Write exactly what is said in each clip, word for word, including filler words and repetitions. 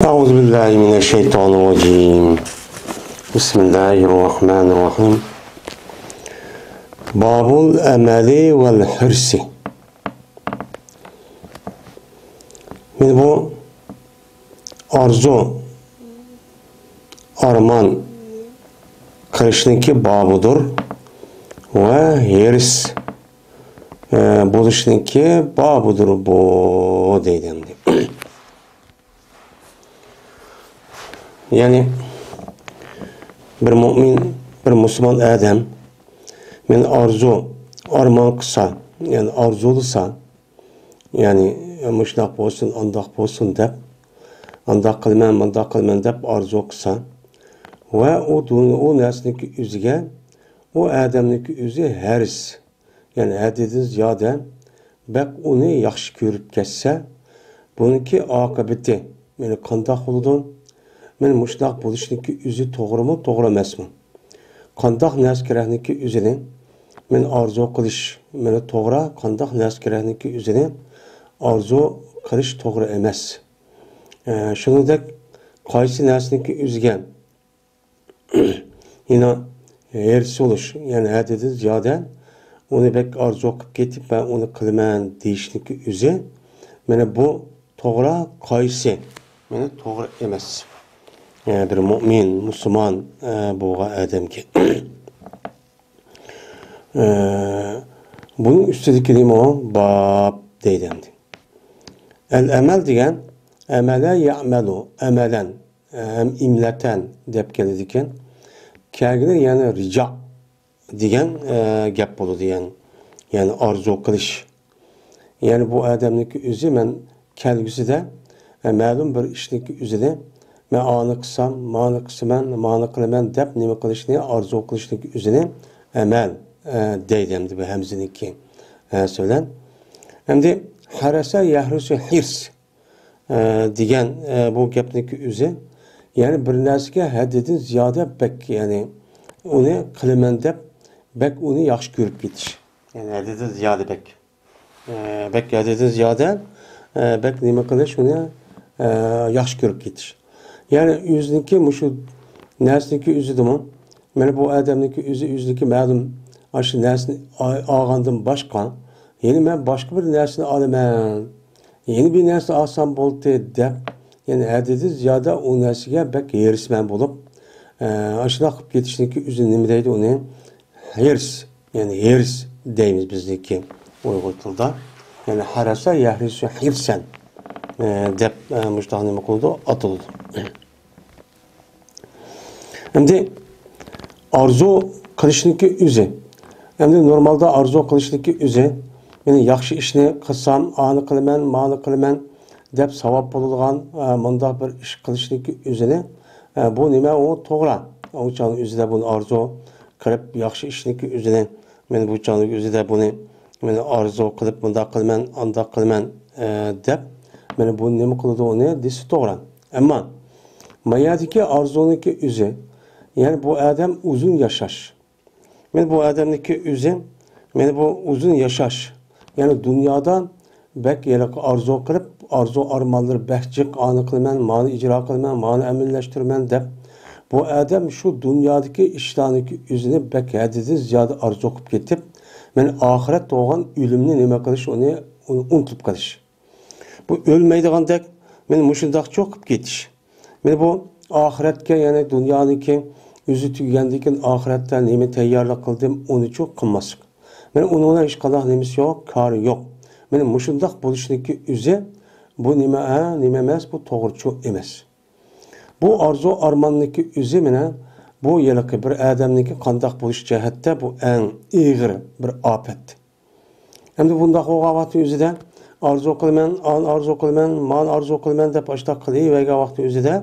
أعوذ بالله من الشيطان الرجيم. بسم الله الرحمن الرحيم. باب الأمل والحرص. مانا بۇ ئارزۇ، ئارمان قىلىشنىڭكى بابىدۇر ۋە ھېرىس، ئە، بولۇشنىڭكى بابىدۇر بۇ، دەيدۇ ئەمدى. يەنى بىر مۆمىن، بىر مۇسۇلمان ئادەم مانا ئارزۇ، ئارمان قىلسا، يەنى ئارزۇلىسا، يەنى مۇشۇنداق بولسۇن، ئانداق بولسۇن دەپ، ئانداق قىلىمەن، مۇنداق قىلىمەن دەپ ئارزۇ قىلسا ۋە ئۇ دۇنيا، ئۇ نەرسىنىڭكى ئۆزىگە، ئۇ ئادەمنىڭكى ئۆزى ھەرىس، يەنى ھەددىدىن زىيادە بەك ئۇنى ياخشى كۆرۈپ كەتسە، بۇنىڭكى ئاقىۋىتى مانا قانداق بولىدۇ؟ مانا مۇشۇنداق بولۇشنىڭكى ئۆزى توغرىمۇ، توغرا ئەمەسمۇ؟ قانداق نەرسە كېرەكنىڭكى ئۆزىنى مانا ئارزۇ قىلىش مانا توغرا، قانداق نەرسە كېرەكنىڭكى ئۆزىنى ئارزۇ قىلىش توغرا ئەمەس. ئە، شۇنىڭدەك قايسى نەرسىنىڭكى ئۆزىگە يەنە ھېرىس بولۇش، يەنى ھەددىدىن زىيادە ئۇنى بەك ئارزۇ قىلىپ كېتىپ، مەن ئۇنى قىلىمەن دېيىشنىڭكى ئۆزى، مانا بۇ توغرا قايسى؟ مانا توغرا ئەمەس. ئە، بىر مۆمىن، مۇسۇلمان، ئە، بولغان ئادەمگە. ئە، بۇنىڭ ئۈستىدىكى نېمە؟ باب دەيدۇ ئەمدى. ئەل ئەمەل دېگەن، ئەمەلە يەئمەلۇ، ئەمەلەن، ھەم ئىملەتەن دەپ كېلىدىكەن. كەلگىنى يەنى رىجا دېگەن، ئە، گەپ بولىدۇ، يەنى، يەنى ئارزۇ قىلىش. يەنى بۇ ئادەمنىڭكى ئۆزى مەن كەلگۈسىدە، ئە، مەلۇم بىر ئىشنىڭكى ئۆزىنى مەن ئانى قىلسام، مانى قىلسىمەن، مانى قىلىمەن دەپ نېمە قىلىشنى ئارزۇ قىلىشنىڭكى ئۆزىنى ئەمەل، ئە، دەيدۇ ئەمدى بۇ ھەمزىنىڭكى، ئە، سۆزلەن. ئەمدى ھەرەسە يەھرىسۇ ھىرس. ئە، دېگەن، ئە، بۇ گەپنىڭكى ئۆزى، يەنى بىر نەرسىگە ھەددىدىن زىيادە بەك، يەنى ئۇنى قىلىمەن دەپ بەك ئۇنى ياخشى كۆرۈپ كېتىش. يەنى ھەددىدىن زىيادە بەك، ئە، بەك ھەددىدىن زىيادە، ئە، بەك نېمە قىلىش، ئۇنى، ئە، ياخشى كۆرۈپ كېتىش. يەنى ئۆزىنىڭكى مۇشۇ نەرسىنىڭكى ئۆزىدىمۇ، مانا بۇ ئادەمنىڭكى ئۆزى ئۆزىنىڭكى مەلۇم ئاشۇ نەرسىنى ئا-، ئالغاندىن باشقا، يەنە مەن باشقا بىر نەرسىنى ئالىمەن، يەنە بىر نەرسە ئالسام بولدى دەپ، يەنە ھەددىدىن زىيادە ئۇ نەرسىگە بەك ھېرىسمەن بولۇپ، ئە، ئاشۇنداق قىلىپ كېتىشنىڭكى ئۆزى نېمە دەيدۇ ئۇنى؟ ھېرىس، يەنى ھېرىس دەيمىز بىزنىڭكى ئۇيغۇر تىلىدا. يەنى ھەرەسە يەھرىسۇ ھىرسەن، ئە، دەپ، ئە، مۇشۇنداق نېمە قىلىدۇ، ئاتىلىدۇ. ئەمدى ئارزۇ قىلىشنىڭكى ئۆزى. ئەمدى نورمالدا ئارزۇ قىلىشنىڭكى ئۆزى، مانا ياخشى ئىشنى قىلسام، ئانى قىلىمەن، مانى قىلىمەن دەپ ساۋاب بولىدىغان، ئە، مۇنداق بىر ئىش قىلىشنىڭكى ئۆزىنى، ئە، بۇ نېمە؟ ئۇ توغرا. ئۇ چاغنىڭ ئۆزىدە بۇنى ئارزۇ قىلىپ، ياخشى ئىشنىڭكى ئۆزىنى، مانا بۇ چاغنىڭ ئۆزىدە بۇنى، مانا ئارزۇ قىلىپ، مۇنداق قىلىمەن، ئانداق قىلىمەن، ئە، دەپ، مانا بۇ نېمە قىلىدۇ ئۇنى دېسە توغرا. ئەمما ما يەردىكى ئارزۇنىڭكى ئۆزى، يەنى بۇ ئادەم ئۇزۇن ياشاش. مانا بۇ ئادەمنىڭكى ئۆزى، مانا بۇ ئۇزۇن ياشاش. يەنى دۇنيادا بەك ھېلىقى ئارزۇ قىلىپ، ئارزۇ ئارمانلىرى بەك جىق، ئانى قىلىمەن، مانى ئىجرا قىلىمەن، مانى ئەمەلىيلەشتۈرىمەن دەپ، بۇ ئادەم شۇ دۇنيادىكى ئىشلارنىڭكى ئۆزىنى بەك ھەددىدىن زىيادە ئارزۇ قىلىپ كېتىپ، مانا ئاخىرەت بولغان ئۆلۈمنى نېمە قىلىش، ئۇنى، ئۇنى ئۇنتۇپ قېلىش. بۇ ئۆلمەيدىغاندەك، مانا مۇشۇنداق چوقۇپ كېتىش. مانا بۇ ئاخىرەتكە، يەنى دۇنيانىڭكى ئۆزى تۈگىگەندىن كېيىن ئاخىرەتتە نېمە تەييارلىق قىلدىم، ئۇنىچۇ قىلماسلىق. مانا ئۇنىڭ بىلەن ھېچقانداق نېمىسى يوق، كارى يوق. مانا مۇشۇنداق بولۇشنىڭكى ئۆزى، بۇ نېمە، ھە، نېمە ئەمەس، بۇ توغرىچۇ ئەمەس. بۇ ئارزۇ ئارماننىڭكى ئۆزى مانا بۇ ھېلىقى بىر ئادەمنىڭكى قانداق بولۇش جەھەتتە بۇ ئەڭ ئېغىر بىر ئاپەت. ئەمدى بۇنداق بولغان ۋاقتى ئۆزىدە ئارزۇ قىلىمەن، ئانى ئارزۇ قىلىمەن، مانى ئارزۇ قىلىمەن دەپ ئاشۇنداق قىلىۋەرگەن ۋاقتى ئۆزىدە،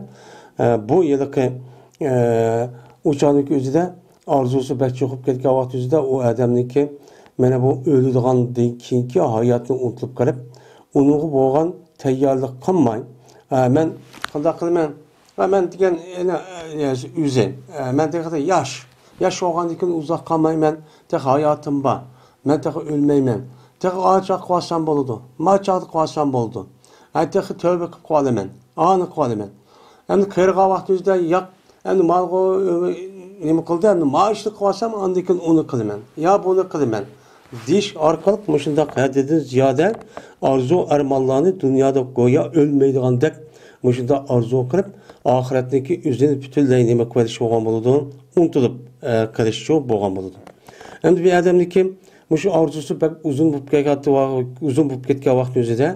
ئە، بۇ ھېلىقى، ئە، ئۇچانىكى ئۆزىدە ئارزۇسى بەك چوقۇپ كەتكەن ۋاقتى ئۆزىدە ئۇ ئادەمنىڭكى مانا بۇ ئۆلىدىغاندىن كېيىنكى ھاياتىنى ئۇنتۇلۇپ قېلىپ، ئۇنىڭغا بولغان تەييارلىق قىلماي، ئە، مەن قانداق قىلىمەن؟ ۋە مەن دېگەن، ئەنە، ئە، ئۆزى، ئە، مەن تېخى ياش. ياش بولغاندىن كېيىن ئۇزاق قالماي مەن تېخى ھاياتىم بار. مەن تېخى ئۆلمەيمەن. تېخى ئاچاق قىلىۋالسام بولىدۇ. ماچاقتا قىلىۋالسام بولىدۇ. ھە، تېخى تۆبە قىلىپ قالىمەن. ئانى قىلىۋالىمەن. ئەمدى قېرىغان ۋاقتىمىزدا ياق، ئەمدى مالغا نېمە قىلدى، ئەمدى ما ئىشنى قىلىۋالسام، ئاندىن كېيىن ئۇنى قىلىمەن، يا بۇنى قىلىمەن دېيىش ئارقىلىق مۇشۇنداق ھەددىدىن زىيادە ئارزۇ ئارمانلارنى دۇنيادا گويا ئۆلمەيدىغاندەك مۇشۇنداق ئارزۇ قىلىپ، ئاخىرەتنىڭكى ئۆزىنى پۈتۈنلەي نېمە قىلىۋېلىش بولغان بولىدۇ، ئۇنتۇلۇپ، ئە، قېلىشچۇ بولغان بولىدۇ. ئەمدى بىر ئادەمنىڭكى مۇشۇ ئارزۇسى بەك ئۇزۇن بولۇپ كەتكەن، ئۇزۇن بولۇپ كەتكەن ۋاقىتنىڭ ئۆزىدە،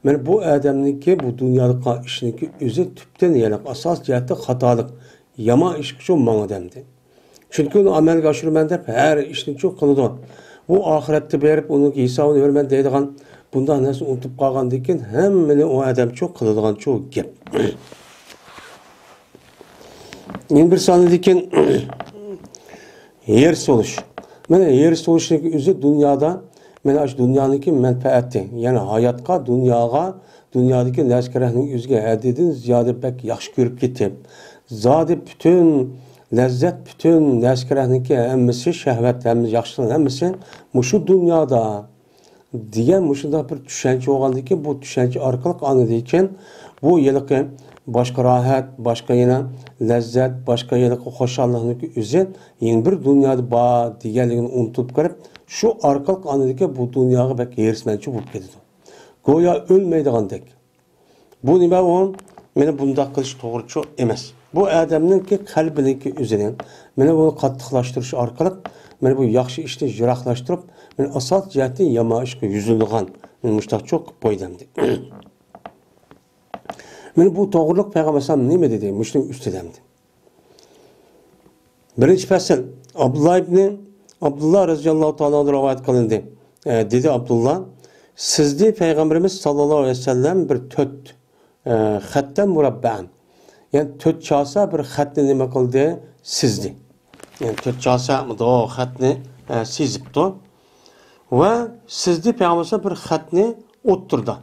مانا بۇ ئادەمنىڭكى بۇ دۇنيادا قىلغان ئىشىنىڭكى ئۆزى تۈپتىن، يەنى ئاساس جەھەتتە خاتالىق، يامان ئىشقىچۇ ماڭىدۇ ئەمدى. چۈنكى ئۇنى ئەمەلگە ئاشۇرىمەن دەپ ھەر ئىشنىچۇ قىلىدۇ. ئۇ ئاخىرەتتە بېرىپ ئۇنىڭ ھېسابىنى بېرىمەن دەيدىغان بۇنداق نەرسىنى ئۇنتۇپ قالغاندىن كېيىن ھەممىنى ئۇ ئادەمچۇ قىلىدىغانچۇ گەپ. يەنە بىر سانىدىكىن ھېرىس بولۇش. مانا ھېرىس بولۇشنىڭ ئۆزى دۇنيادا، مانا ئاشۇ دۇنيانىڭكى مەنپەئەتى، يەنى ھاياتقا، دۇنياغا، دۇنيادىكى نەرسە-كېرەكنىڭ ئۆزىگە ھەددىدىن زىيادە بەك ياخشى كۆرۈپ كېتىپ، زادى پۈتۈن لەززەت، پۈتۈن نەرسە-كېرەكنىڭكى ھەممىسى، شەھۋەت، ھەممە ياخشىلىقنىڭ ھەممىسى مۇشۇ دۇنيادا دېگەن مۇشۇنداق بىر چۈشەنچە بولغاندىكىن، بۇ چۈشەنچە ئارقىلىق ئاندىن كېيىن بۇ ھېلىقى باشقا راھەت، باشقا يەنە لەززەت، باشقا ھېلىقى خۇشاللىقنىڭكى ئۆزى يەنە بىر دۇنيادا بار دېگەنلىكىنى ئۇنتۇپ كىرىپ، شۇ ئارقىلىق ئاندىن كېيىن بۇ دۇنياغا بەك ھېرىسمەنچۇ بولۇپ كېتىدۇ. گويا ئۆلمەيدىغاندەك. بۇ نېمە ئۇ؟ مانا بۇنداق قىلىش توغرىچۇ ئەمەس. بۇ ئادەمنىڭكى قەلبىنىڭكى ئۆزىنى، مانا بۇنى قاتتىقلاشتۇرۇش ئارقىلىق، مانا بۇ ياخشى ئىشنى يىراقلاشتۇرۇپ، مانا ئاساسىي جەھەتتىن يامان ئىشقا يۈزلىنىدىغان، مانا مۇشۇنداقچۇ قىلىپ قويدى ئەمدى. مانا بۇ توغرىلىق پەيغەمبەر ئەلەيھىسسالام نېمە دېدى؟ مۇشۇنىڭ ئۈستىدە ئەمدى. بىرىنچى پەسىل، ئابدۇللا ئىبنى، ئابدۇللا رەزىياللاھۇ تائالا ئەنھۇدىن رىۋايەت قىلىندى. ئە، دېدى ئابدۇللا، سىزدى پەيغەمبىرىمىز ساللاللاھۇ ئەلەيھى ۋەسەللەم بىر تۆت، ئە، خەتتەن مۇرەببەئەن. يەنى تۆت چاسا بىر خەتنى نېمە قىلدى؟ سىزدى. يەنى تۆت چاسا مۇنداق خەتنى، ئە، سىزىپتۇ. ۋە سىزدى پەيغەمبەر بىر خەتنى ئوتتۇرىدا.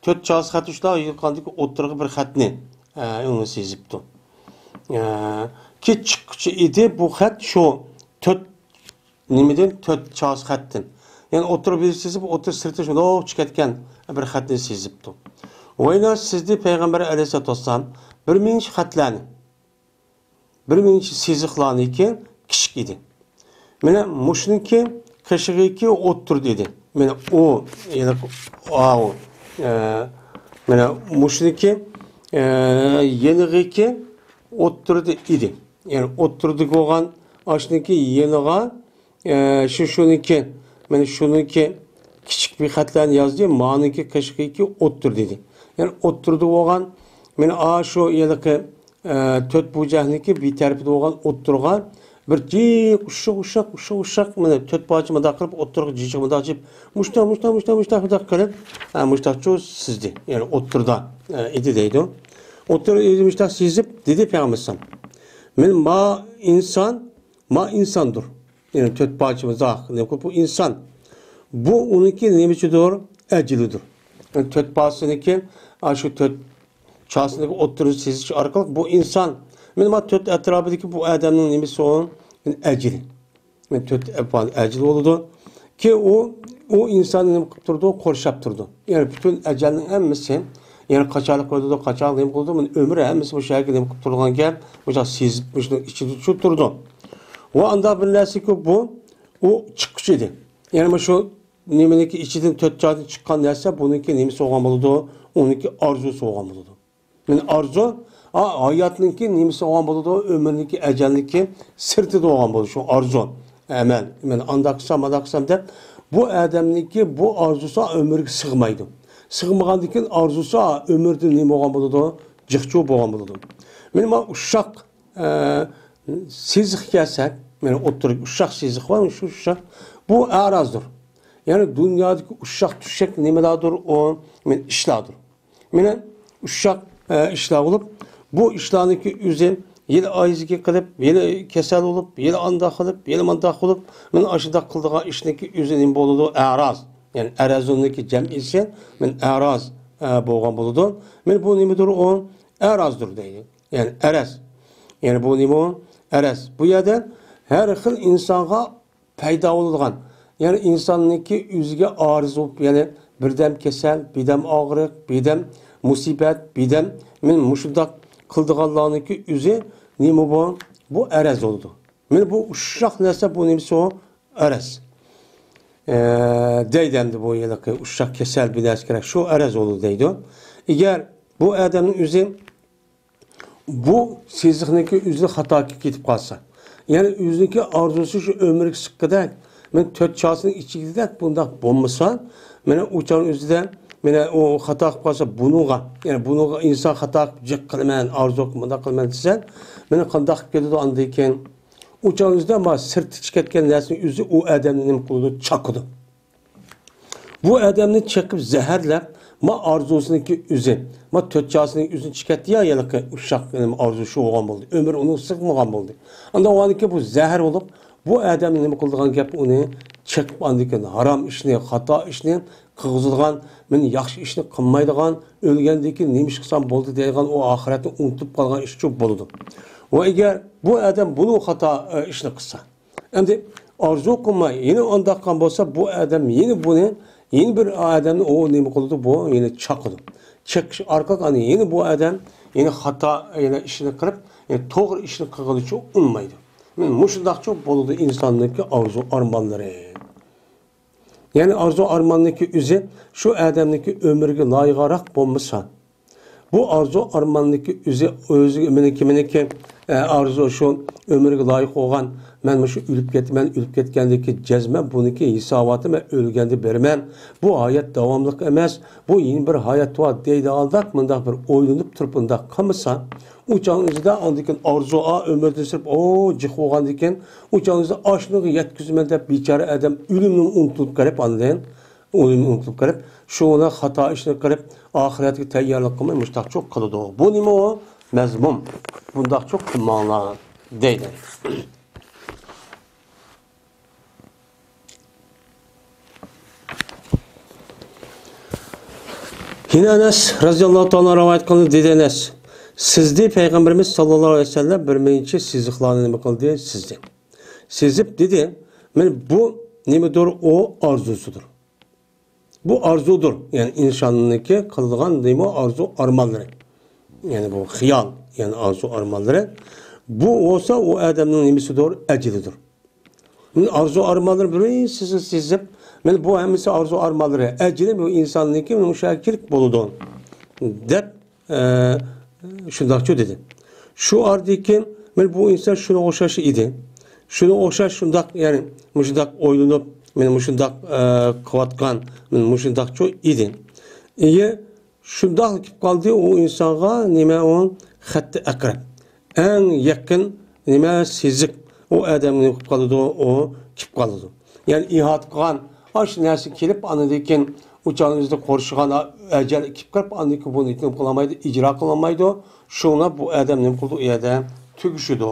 تۆت چاسا خەت ئۈچلا يىغقاندىكى ئوتتۇرىغا بىر خەتنى، ئە، ئۇنى سىزىپتۇ. ئە، كېچىككۈچە ئىدى بۇ خەت شۇ تۆت نېمىدىن؟ تۆت چاسا خەتتىن. يەنى ئوتتۇرا بىر سىزىپ، ئوتتۇرا سىرتى شۇنداق چىقىپ كەتكەن بىر خەتنى سىزىپتۇ. ۋەيلا سىزدى پەيغەمبەر ئەلەيھىسسالاتۇ ۋەسسالام بىر مىنچە خەتلەرنى، بىر مىنچە سىزىقلارنىڭكى كىچىك ئىدى. مانا مۇشۇنىڭكى قېشىغىكى ئوتتۇرىدا ئىدى. مانا ئۇ، يەنى ئاۋۇ، ئە، مانا مۇشۇنىڭكى، ئە، يېنىغىكى ئوتتۇرىدا ئىدى. يەنى ئوتتۇرىدىكى بولغان ئاشۇنىڭكى يېنىغا، ئە، شۇ، شۇنىڭكى، مانا شۇنىڭكى كىچىك بىر خەتلەرنى يازدى. مانىڭكى قېشىغىكى ئوتتۇرىدا ئىدى. يەنى ئوتتۇرىدا بولغان، مانا ئاشۇ ھېلىقى ئە، تۆت بۇرجەكنىڭكى بىر تەرىپىدە بولغان ئوتتۇرىغا بىر جىق ئۇششاق، ئۇششاق، ئۇششاق، ئۇششاق، مانا تۆت پارچە مۇنداق قىلىپ، ئوتتۇرىغا جىق مۇنداق جىق، مۇشتاق، مۇشتاق، مۇشتاق، مۇشتاق، مۇنداق قىلىپ، ھە، مۇشتاقچۇ سىزدى. يەنى ئوتتۇرىدا، ئە، ئىدى دەيدۇ. ئوتتۇرىدا ئىدى مۇشتاق سىزىپ، دېدى پەيغەمبەر ئەلەيھىسسالام. مانا ما ئىنسان، ما ئىنساندۇر. يەنى تۆت پارچە مۇنداق، بۇ ئىنسان. بۇ ئۇنىڭكى نېمىچىدۇر؟ ئەجىلىدۇر. يەنى تۆت پارچىسىنىڭكى، ئاشۇ تۆت چاسىنىڭ ئوتتۇرىسى سىزىش ئارقىلىق بۇ ئىنسان، مانا تۆت ئەتراپىدىكى بۇ ئادەمنىڭ نېمىسى ئۇ؟ ئەجىلى. مانا تۆت ئەجىل بولىدۇ. كېيىن ئۇ، ئۇ ئىنساننى نېمە قىلىپ تۇرىدۇ؟ قورشاپ تۇرىدۇ. يەنى پۈتۈن ئەجەلنىڭ ھەممىسى، يەنى قاچانلىق ئۆلىدۇ، قاچانلىق نېمە قىلىدۇ، بۇنى ئۆمرى ھەممىسى مۇشۇ يەرگە نېمە قىلىپ تۇرىدىغان گەپ، مۇشۇ سىزىپ، مۇشۇنىڭ ئىچىدە شۇ تۇرىدۇ. ۋە ئاندا بىر نەرسىكى بۇ، ئۇ چىققۇچى ئىدى. يەنى مۇشۇ نېمىنىڭكى ئىچىدىن تۆت جايدىن چىققان نەرسە بۇنىڭكى نېمىسى بولغان بولىدۇ؟ ئۇنىڭكى ئارزۇسى بولغان بولىدۇ. مانا ئارزۇ، ئا، ھاياتنىڭكى نېمىسى بولغان بولىدۇ؟ ئۆمۈرنىڭكى، ئەجەلنىڭكى سىرتىدا بولغان بولىدۇ شۇ ئارزۇ. ئەمەل، مانا ئانداق قىلسام، مانداق قىلسام دەپ، بۇ ئادەمنىڭكى بۇ ئارزۇسى ئۆمۈرگە سىغمايدۇ. سىغمىغاندىن كېيىن ئارزۇسى ئۆمۈردىن نېمە بولغان بولىدۇ؟ جىقچۇ بولغان بولىدۇ. مانا، مانا ئۇششاق، ئە، سىزىققا كەلسەك، مانا ئوتتۇرىدىكى ئۇششاق سىزىق بار، شۇ ئۇششاق. بۇ ئەرازدۇر. يەنى دۇنيادىكى ئۇششاق چۈششەك نېمىلاردۇر؟ ئۇ، مانا ئىشلاردۇر. مانا ئۇششاق، ئە، ئىشلار بولۇپ، بۇ ئىشلارنىڭكى ئۆزى يەنە ئاجىزلىق قىلىپ، يەنە كېسەل بولۇپ، يەنە ئانداق قىلىپ، يەنە مانداق قىلىپ، مانا ئاشۇنداق قىلىدىغان ئىشنىڭكى ئۆزى نېمە بولىدۇ؟ ئەراز. يەنى ئەرازۇننىڭكى جەمئىسى، مانا ئەراز، ئە، بولغان بولىدۇ. مانا بۇ نېمىدۇر ئۇ؟ ئەرازدۇر دەيدۇ. يەنى ئەرەز. يەنى بۇ نېمە ئۇ؟ ئەرەز. بۇ يەردە ھەر خىل ئىنسانغا پەيدا بولىدىغان، يەنى ئىنساننىڭكى ئۆزىگە ئارىز بولۇپ، يەنى بىردەم كېسەل، بىردەم ئاغرىق، بىردەم مۇسىبەت، بىردەم مانا مۇشۇنداق قىلىدىغانلارنىڭكى ئۆزى نېمە بۇ؟ بۇ ئەرەز بولىدۇ. مانا بۇ ئۇششاق نەرسە، بۇ نېمىسى ئۇ؟ ئەرەز. ئە، دەيدۇ ئەمدى بۇ ھېلىقى ئۇششاق كېسەل بىر نەرسە كېرەك. شۇ ئەرەز بولىدۇ دەيدۇ. ئەگەر بۇ ئادەمنىڭ ئۆزى بۇ سېزىقنىڭكى ئۆزى خاتا كېتىپ قالسا، يەنى ئۆزىنىڭكى ئارزۇسى شۇ ئۆمۈرگە سىققىدەك، مانا تۆت چاسىنىڭ ئىچىدەك بۇنداق بولمىسا، مانا ئۇ چاغنىڭ ئۆزىدە، مانا ئۇ خاتا قىلىپ قالسا، بۇنىڭغا، يەنى بۇنىڭغا ئىنسان خاتا قىلىپ جىق قىلىمەن، ئارزۇ قىلىپ مۇنداق قىلىمەن دېسە، مانا قانداق قىلىپ كېتىدۇ ئاندىن كېيىن؟ ئۇ چاغنىڭ ئۆزىدە ما سىرتقا چىقىپ كەتكەن نەرسىنىڭ ئۆزى ئۇ ئادەمنى نېمە قىلىدۇ؟ چاقىدۇ. بۇ ئادەمنى چېقىپ زەھەرلەپ، ما ئارزۇسىنىڭكى ئۆزى، ما تۆت چاسىنىڭ ئۆزىنى چىقەتتى يا، ھېلىقى ئۇششاق ئارزۇ شۇ بولغان بولدى. ئۆمۈر ئۇنىڭ سىغمىغان بولدى. ئاندىن ئۇنىڭكى بۇ زەھەر بولۇپ، بۇ ئادەمنى نېمە قىلىدىغان گەپ ئۇنى چېقىپ، ئاندىن كېيىن ھارام ئىشنى، خاتا ئىشنى قىلغۇزىدىغان، مەن ياخشى ئىشنى قىلمايدىغان، ئۆلگەندىن كېيىن نېمە ئىش قىلسام بولدى دەيدىغان ئۇ ئاخىرەتنى ئۇنتۇپ قالغان ئىشچۇ بولىدۇ. ۋە ئەگەر بۇ ئادەم بۇنى خاتا، ئە، ئىشنى قىلسا، ئەمدى ئارزۇ قىلماي، يەنە ئانداق قىلغان بولسا، بۇ ئادەم يەنە بۇنى، يەنە بىر ئادەمنى ئۇ نېمە قىلىدۇ؟ بۇ يەنە چاقىدۇ. چېقىش ئارقىلىق ئاندىن يەنە بۇ ئادەم يەنە خاتا، يەنە ئىشنى قىلىپ، يەنە توغرا ئىشنى قىلغىلىچۇ ئۇنىمايدۇ. مۇشۇنداقچۇ بولىدۇ ئىنساننىڭكى ئارزۇ ئارمانلىرى. يەنى ئارزۇ ئارماننىڭكى ئۆزى شۇ ئادەمنىڭكى ئۆمرىگە لايىقراق بولمىسا، بۇ ئارزۇ ئارماننىڭكى ئۆزى، ئۆزى مېنىڭكى، مېنىڭكى، ئە، ئارزۇ شۇ ئۆمرىگە لايىق بولغان، مەن مۇشۇ ئۆلۈپ كېتىمەن، ئۆلۈپ كەتكەندىن كېيىن جەزمەن بۇنىڭكى ھېساباتى مەن ئۆلگەندە بېرىمەن، بۇ ھايات داۋاملىق ئەمەس، بۇ يەنە بىر ھايات بار دەيدىغانداق مۇنداق بىر ئويلىنىپ تۇرۇپ بۇنداق قىلمىسا، ئۇ چاغنىڭ ئۆزىدە ئاندىن كېيىن ئارزۇ، ئا، ئۆمۈردىن سىرت، ئو، جىق بولغاندىن كېيىن، ئۇ چاغنىڭ ئۆزىدە ئاشۇنىڭغا يەتكۈزىمەن دەپ بىچارە ئادەم ئۆلۈمنى ئۇنتۇپ قېلىپ ئاندىن ئۇنى ئۇنتۇپ قېلىپ، شۇ خاتا ئىشنى قىلىپ، ئاخىرەتكە تەييارلىق قىلماي مۇشۇنداق چوق قىلىدۇ. بۇ نېمە ئۇ؟ مەزمۇم. بۇنداق چوق قىلماڭلار دەيدۇ. يەنە ئەنەس رەزىياللاھۇ تائالا رىۋايەت قىلىندى، دېدى ئەنەس، سىزدى پەيغەمبىرىمىز ساللاللاھۇ ئەلەيھى ۋەسەللەم بىر نەچچە سىزىقلارنى نېمە قىلدى؟ سىزدى. سىزىپ دېدى، مانا بۇ نېمىدۇر؟ ئۇ ئارزۇسىدۇر. بۇ ئارزۇدۇر. يەنى ئىنساننىڭكى قىلىدىغان نېمە ئارزۇ ئارمانلىرى. يەنى بۇ خىيال، يەنى ئارزۇ ئارمانلىرى. بۇ بولسا ئۇ ئادەمنىڭ نېمىسىدۇر؟ ئەجىلىدۇر. مانا ئارزۇ ئارمانلىرى بىر سىزىپ، سىزىپ، مانا بۇ ھەممىسى ئارزۇ ئارمانلىرى. ئەجىلى بۇ ئىنساننىڭكى مۇشۇ كېلىپ بولىدۇ. دەپ ئە، شۇنداقچۇ دېدى. شۇ ئارىدىكى، مانا بۇ ئىنسان شۇنىڭغا ئوخشاش ئىدى. شۇنىڭغا ئوخشاش شۇنداق، يەنى مۇشۇنداق ئويلىنىپ، مانا مۇشۇنداق، ئە، قىلىۋاتقان، مانا مۇشۇنداقچۇ ئىدى. ئىيە، شۇنداق كېلىپ قالدى ئۇ ئىنسانغا، نېمە ئۇ خەتتە ئەقرەب. ئەڭ يېقىن نېمە سېزىق ئۇ ئادەمگە نېمە قىلىپ قالىدۇ، ئۇ كېلىپ قالىدۇ. يەنى ئىھاتە قىلغان ئاشۇ نەرسە كېلىپ، ئاندىن كېيىن ئۇ چاغنىڭ ئۆزىدە قورشىغان ئەجەل كېلىپ قېلىپ، ئاندىن كېيىن بۇنى نېمە قىلالمايدۇ، ئىجرا قىلالمايدۇ. شۇڭا بۇ ئادەم نېمە قىلىدۇ، ئۇ يەردە تۈگىشىدۇ.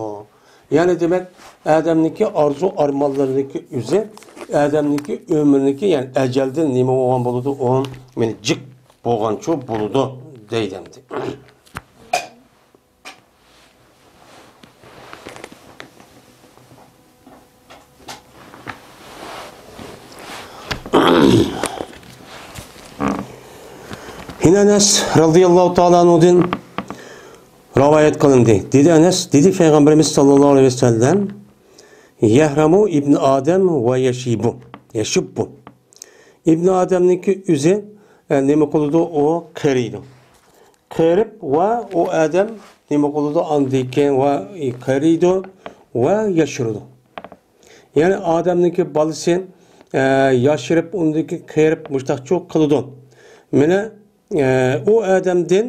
يەنى دېمەك، ئادەمنىڭكى ئارزۇ ئارمانلىرىنىڭكى ئۆزى، ئادەمنىڭكى ئۆمرىنىڭكى، يەنى ئەجەلدىن نېمە بولغان بولىدۇ، ئۇ مانا جىق بولغانچۇ بولىدۇ دەيدۇ ئەمدى. يەنە ئەنەس رەزىياللاھۇ تائالا ئەنھۇدىن رىۋايەت قىلىندى. دېدى ئەنەس، دېدى پەيغەمبىرىمىز ساللاللاھۇ ئەلەيھى ۋەسەللەم، يەھرەمۇ ئىبنى ئادەم ۋە يەشىبۇ، يەشىببۇ. ئىبنى ئادەمنىڭكى ئۆزى، ئە، نېمە قىلىدۇ؟ ئۇ قېرىيدۇ. قېرىپ ۋە ئۇ ئادەم نېمە قىلىدۇ؟ ئاندىن كېيىن ۋە قېرىيدۇ ۋە ياشىرىدۇ. يەنى ئادەمنىڭكى بالىسى، ئە، ياشىرىپ، ئۇندىن كېيىن قېرىپ مۇشتاقچۇ قىلىدۇ. مانا، ئە، ئۇ ئادەمدىن،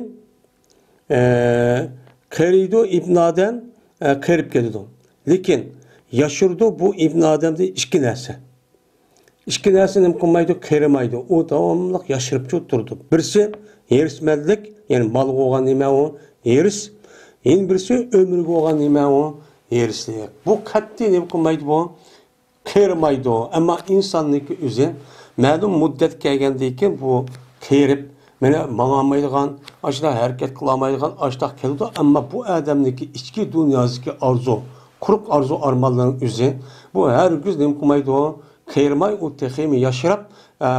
ئە، قېرىيدۇ، ئىبن ئادەم، ئە، قېرىپ كېتىدۇ. لېكىن ياشىرىدۇ، بۇ ئىبن ئادەمدىن ئىككى نەرسە. ئىككى نەرسە نېمە قىلمايدۇ؟ قېرىمايدۇ. ئۇ داۋاملىق ياشىرىپچۇ تۇرىدۇ. بىرسى ھېرىسمەنلىك، يەنى مالغا بولغان نېمە ئۇ؟ ھېرىس. يەنە بىرسى ئۆمرىگە بولغان نېمە ئۇ؟ ھېرىسلىق. بۇ قەتئىي نېمە قىلمايدۇ بۇ؟ قېرىمايدۇ. ئەمما ئىنساننىڭكى ئۆزى مەلۇم مۇددەت كەلگەندىن كېيىن بۇ قېرىپ، مانا ماڭالمايدىغان، ئاشۇنداق ھەرىكەت قىلالمايدىغان، ئاشۇنداق كېلىدۇ. ئەمما بۇ ئادەمنىڭكى ئىچكى دۇنياسىدىكى ئارزۇ، قۇرۇق ئارزۇ ئارمانلارنىڭ ئۆزى، بۇ ھەرگىز نېمە قىلمايدۇ؟ قېرىماي، ئۇ تېخىمۇ ياشراپ، ئە،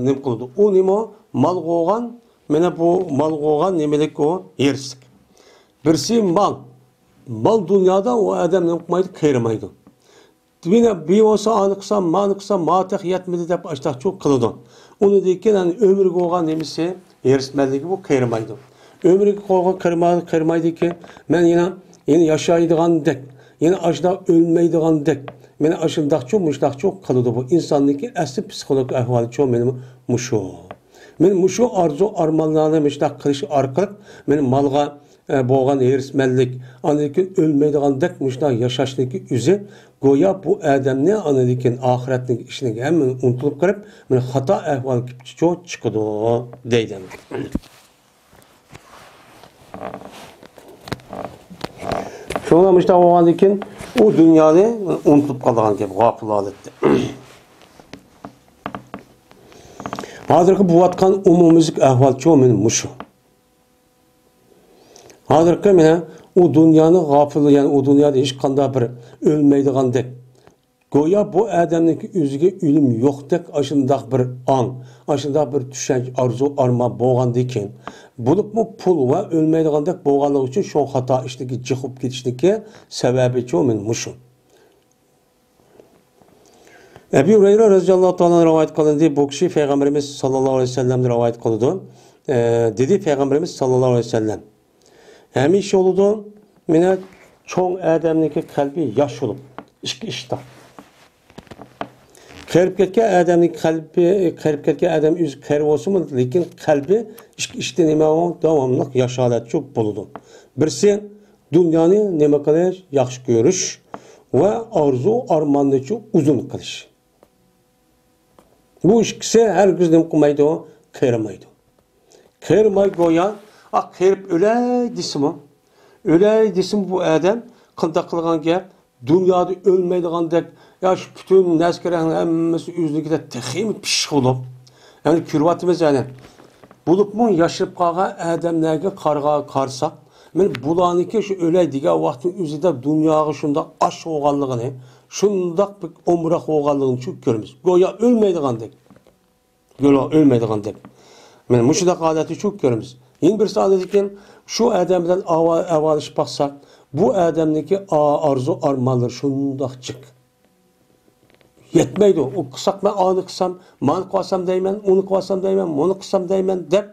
نېمە قىلىدۇ؟ ئۇ نېمە؟ مالغا بولغان، مانا بۇ مالغا بولغان نېمىلىك ئۇ؟ ھېرىسلىق. بىرسى مال. مال دۇنيادا ئۇ ئادەم نېمە قىلمايدۇ؟ قېرىمايدۇ. يەنە بىر بولسا ئانى قىلسام، مانى قىلسام، ماڭا تېخى يەتمىدى دەپ ئاشتاقچۇ قىلىدۇ. ئۇنىڭدىن كېيىن ئەنە ئۆمرىگە بولغان نېمىسى، ھېرىسمەنلىكى بۇ قېرىمايدۇ. ئۆمرىگە قويغان قېرىما-، قېرىمايدىكەن، مەن يەنە، يەنە ياشايدىغاندەك، يەنە ئاشۇنداق ئۆلمەيدىغاندەك، مېنى ئاشۇنداقچۇ، مۇشۇنداقچۇ قىلىدۇ بۇ. ئىنساننىڭكى ئەسلى پسىخولوگىك ئەھۋالىچۇ مېنىڭ مۇشۇ. مېنى مۇشۇ ئارزۇ ئارمانلارنى مۇشۇنداق قىلىش ئارقىلىق مېنى مالغا، ئە، بولغان ھېرىسمەنلىك، ئاندىن كېيىن ئۆلمەيدىغاندەك مۇشۇنداق ياشاشنىڭكى ئۆزى گويا بۇ ئادەمنى ئاندىن كېيىن ئاخىرەتنىڭ ئىشىنى ھەممىنى ئۇنتۇلۇپ قېلىپ، مېنى خاتا ئەھۋالغا كېلىپ چىقىدۇ دەيدۇ. شۇڭا مۇشۇنداق بولغاندىن كېيىن ئۇ دۇنيانى ئۇنتۇلۇپ قالىدىغان گەپ، غاپىل ھالەتتە. ھازىرقى بولۇۋاتقان ئومۇميۈزلۈك ئەھۋالچۇ مېنى مۇشۇ. ھازىرقى مېنە ئۇ دۇنيانى غاپىل، يەنى ئۇ دۇنيادا ھېچقانداق بىر ئۆلمەيدىغاندەك، گويا بۇ ئادەمنىڭكى ئۆزىگە ئۆلۈم يوقتەك ئاشۇنداق بىر ئاڭ، ئاشۇنداق بىر چۈشەنچە، ئارزۇ، ئارمان بولغاندىكىن، بولۇپمۇ پۇل ۋە ئۆلمەيدىغاندەك بولغانلىقى ئۈچۈن شۇ خاتا ئىشتىكى جىق بولۇپ كېتىشنىكى سەۋەبىچۇ مېنى مۇشۇ. ئەبۇ ھۇرەيرە رەزىياللاھۇ تائالا ئەنھۇ رىۋايەت قىلىندى. بۇ كىشى پەيغەمبىرىمىز ساللاللاھۇ ئەلەيھى ۋەسەللەمدىن رىۋايەت قىلىدۇ. ئە، دېدى پەيغەمبىرىمىز ساللاللاھۇ ئەلەيھى ۋەسەللەم، ھەمىشە بولىدۇ، مانا، چوڭ ئادەمنىڭكى قەلبى ياش بولۇپ، ئىككى ئىشتا. قېرىپ كەتكەن ئادەمنىڭ قەلبى، قېرىپ كەتكەن ئادەم ئۆزى قېرى بولسىمۇ، لېكىن قەلبى ئىككى ئىشتا نېمە ئۇ؟ داۋاملىق ياش ھالەتچۇ بولىدۇ. بىرسى، دۇنيانى نېمە قىلىش، ياخشى كۆرۈش ۋە ئارزۇ ئارماننىچۇ ئۇزۇن قىلىش. بۇ ئىككىسى ھەرگىز نېمە قىلمايدۇ؟ قېرىمايدۇ. قېرىماي گويا، ئا، قېرىپ ئۆلەي دېسىمۇ، ئۆلەي دېسىمۇ بۇ ئادەم قانداق قىلغان گەپ؟ دۇنيادا ئۆلمەيدىغاندەك، يا شۇ پۈتۈن نەرسە-كېرەكنىڭ ھەممىسى ئۆزىنىڭكىدە تېخىمۇ پىششىق بولۇپ، يەنى كۆرۈۋاتىمىز يەنى. بولۇپمۇ ياشىرىپ قالغان ئادەملەرگە قارىغا-، قارىساق، مانا بۇلارنىڭكى شۇ ئۆلەي دېگەن ۋاقىتنىڭ ئۆزىدە دۇنياغا شۇنداق ئاش بولغانلىقىنى، شۇنداق بىر ئومراق بولغانلىقىنى شۇ كۆرىمىز. گويا ئۆلمەيدىغاندەك. گويا ئۆلمەيدىغاندەك. مانا مۇشۇنداق ھالەتنى شۇ كۆرىمىز. يەنە بىرسى ئاندىن كېيىن شۇ ئادەم بىلەن ئاۋا-، ئاۋالىشىپ باقساق، بۇ ئادەمنىڭكى ئا-، ئارزۇ ئارمانلىرى شۇنداق جىق. يەتمەيدۇ. ئۇ قىلساق مەن ئانى قىلسام، مانى قىلسام دەيمەن، ئۇنى قىلسام دەيمەن، مۇنى قىلسام دەيمەن دەپ،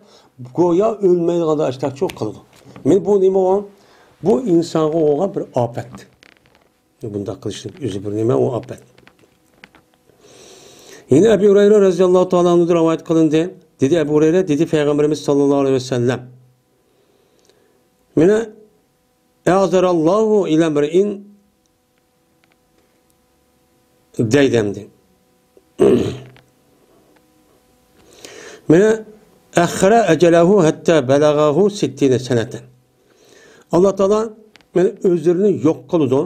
گويا ئۆلمەيدىغاندا ئاشتاقچۇ قىلىدۇ. مانا بۇ نېمە ئۇ؟ بۇ ئىنسانغا بولغان بىر ئاپەت. بۇنداق قىلىشنىڭ ئۆزى بىر نېمە، ئۇ ئاپەت. يەنە ئەبۇ ھۇرەيرە رەزىياللاھۇ تائالا ئەنھۇدىن رىۋايەت قىلىندى. دېدى ئەبۇ ھۇرەيرە، دېدى پەيغەمبىرىمىز ساللاللاھۇ ئەلەيھى ۋەسەللەم، مانا، «ئەعزەرەللاھۇ ئىلەمرىئىن» دەيدۇ ئەمدى. مانا، «ئەخخەرە ئەجەلەھۇ ھەتتا بەلەغەھۇ سىتتىنە سەنەتەن». ئاللا تائالا مانا ئۆزرىنى يوق قىلىدۇ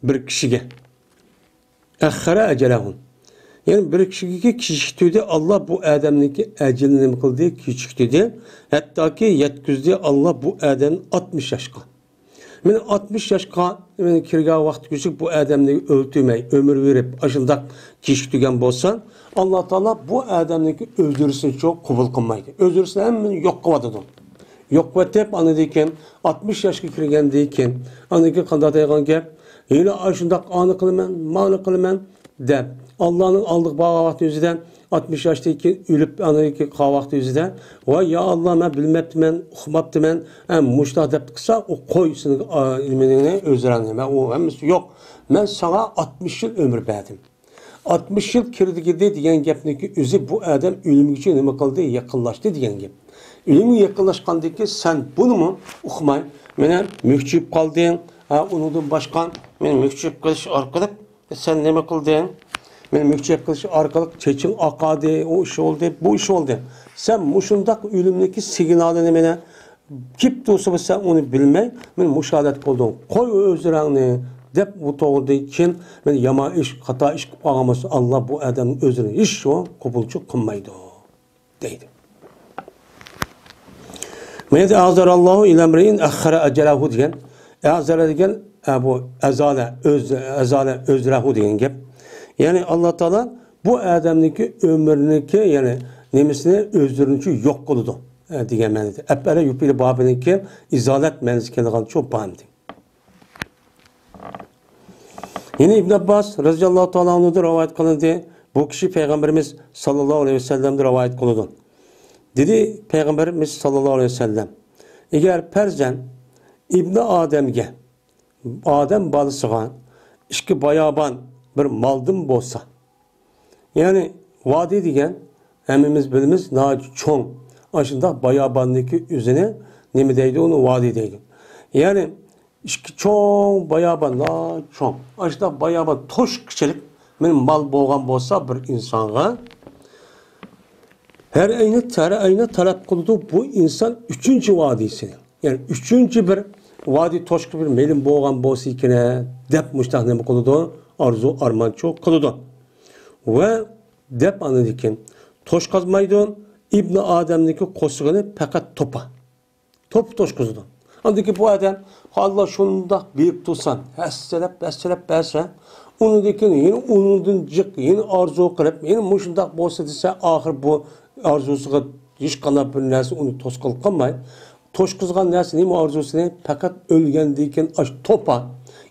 بىر كىشىگە. «ئەخخەرە ئەجەلەھۇ». يەنى بىر كىشىگە كېچىكتۈردى، ئاللا بۇ ئادەمنىڭكى ئەجىلىنى نېمە قىلدى؟ كېچىكتۈردى. ھەتتاكى يەتكۈزدى ئاللا بۇ ئادەمنى ئاتمىش ياشقا. مانا ئاتمىش ياشقا مانا كىرگەن ۋاقتى كېچىك بۇ ئادەمنى ئۆلتۈرمەي، ئۆمۈر بېرىپ، ئاشۇنداق كېچىكتۈرگەن بولسا، ئاللا تائالا بۇ ئادەمنىڭكى ئۆزرىسىنى قوبۇل قىلمايدۇ. ئۆزرىسىنى ھەممىنى يوق قىلىۋاتىدۇ. يوق قىلىۋېتىپ، ئاندىن كېيىن ئاتمىش ياشقا كىرگەندىن كېيىن، ئاندىن كېيىن قانداق دەيدىغان گەپ؟ ھېلى ئاشۇنداق ئانى قىلىمەن، مانى قىلىمەن دەپ، ئاللانىڭ ئالدىغا بارغان ۋاقتى ئۆزىدە، ئاتمىش ياشتىن كېيىن ئۆلۈپ، ئاندىن كېيىن قالغان ۋاقتى ئۆزىدە، «ۋاي يا ئاللا، مەن بىلمەپتىمەن، ئۇقماپتىمەن، ھە، مۇشۇنداق» دەپ قىلسا، ئۇ قوي سېنىڭ، ئا، نېمىنى، ئۆزرەڭنى، مەن ئۇ ھەممىسى يوق. مەن ساڭا ئاتمىش يىل ئۆمۈر بەردىم. ئاتمىش يىل كىرگىدى دېگەن گەپنىڭكى ئۆزى بۇ ئادەم ئۆلۈمگىچە نېمە قىلدى؟ يېقىنلاشتى دېگەن گەپ. ئۆلۈمگە يېقىنلاشقاندىن كېيىن سەن بۇنىمۇ ئۇقماي، مانا مۈكچىيىپ قالدىڭ. ھە، ئۇنىڭدىن باشقا، مانا مۈكچىيىپ قېلىش ئارقىلىق سەن نېمە قىلدىڭ؟ مانا مۈكچىيىپ قېلىش ئارقىلىق چېچىڭ ئاقاردى، ئۇ ئىش بولدى، بۇ ئىش بولدى. سەن مۇشۇنداق ئۆلۈمنىڭكى سىگنالىنى مانا كېلىپ تۇرسىمۇ سەن ئۇنى بىلمەي، مانا مۇشۇ ھالەتتە قىلدىڭ، قوي ئۆزرەڭنى دەپ، ئۇ توغرىدىن كېيىن مانا يامان ئىش، خاتا ئىش قىلىپ قالغان بولسا، ئاللا بۇ ئادەمنىڭ ئۆزرىنى ھېچ قوبۇلچۇ قىلمايدۇ دەيدۇ. مانا ئەزەرەللاھۇ ئىلەمرىئىن ئەخخەرە ئەجەلەھۇ دېگەن، ئەزەرە دېگەن، ئە، بۇ ئەزالە، ئۆز، ئەزالە ئۆزرەھۇ دېگەن گەپ. يەنى ئاللا تائالا بۇ ئادەمنىڭكى ئۆمرىنىڭكى، يەنى نېمىسىنى، ئۆزرىنىچۇ يوق قىلىدۇ. دېگەن مەنىدە. ئەپئەلە يۇفئىلۇ بابىنىڭكى ئىزالەت مەنىسى كېلىدىغان شۇ بامدى. يەنە ئىبن ئابباس رەزىياللاھۇ تائالا ئەنھۇدىن رىۋايەت قىلىندى. بۇ كىشى پەيغەمبىرىمىز ساللاللاھۇ ئەلەيھى ۋەسەللەمدىن رىۋايەت قىلىدۇ. دېدى پەيغەمبىرىمىز ساللاللاھۇ ئەلەيھى ۋەسەللەم، ئەگەر پەرزەن ئىبنى ئادەمگە ئادەم بالىسىغا ئىككى بايابان بىر مالدىن بولسا، يەنى ۋادى دېگەن ھەممىمىز بىلىمىز ناھايىتى چوڭ، ئاشۇنداق باياباننىڭكى ئۆزىنى نېمە دەيدۇ؟ ئۇنى ۋادى دەيدۇ. يەنى ئىككى چوڭ بايابان، ناھايىتى چوڭ، ئاشۇنداق بايابان توشقۇچىلىق مېنىڭ مال بولغان بولسا بىر ئىنسانغا، ھەر ئەينى، ھەر ئەينى تەلەپ قىلىدۇ بۇ ئىنسان ئۈچىنچى ۋادىسىنى. يەنى ئۈچىنچى بىر ۋادى توشقا بىر مېلىم بولغان بولسا ئىكەن دەپ مۇشتاق نېمە قىلىدۇ؟ ئارزۇ ئارمانچۇ قىلىدۇ. ۋە دەپ ئاندىن كېيىن توشقازمايدۇ. ئىبنى ئادەمنىڭكى قورسىقىنى پەقەت توپا. توپا توشقۇزىدۇ. ئاندىن كېيىن بۇ ئادەم، ئاللا شۇنداق بېرىپ تۇرسام، ھەسسىلەپ، ھەسسىلەپ بەرسە، ئۇنىڭدىن كېيىن يەنە ئۇنىڭدىن جىق، يەنە ئارزۇ قىلىپ، يەنە مۇشۇنداق بولسا دېسە، ئاخىر بۇ ئارزۇسىغا ھېچقانداق بىر نەرسە ئۇنى توسقۇنلۇق قىلماي، توشقۇزغان نەرسە نېمە ئارزۇسىنى؟ پەقەت ئۆلگەندىن كېيىن ئاش توپا،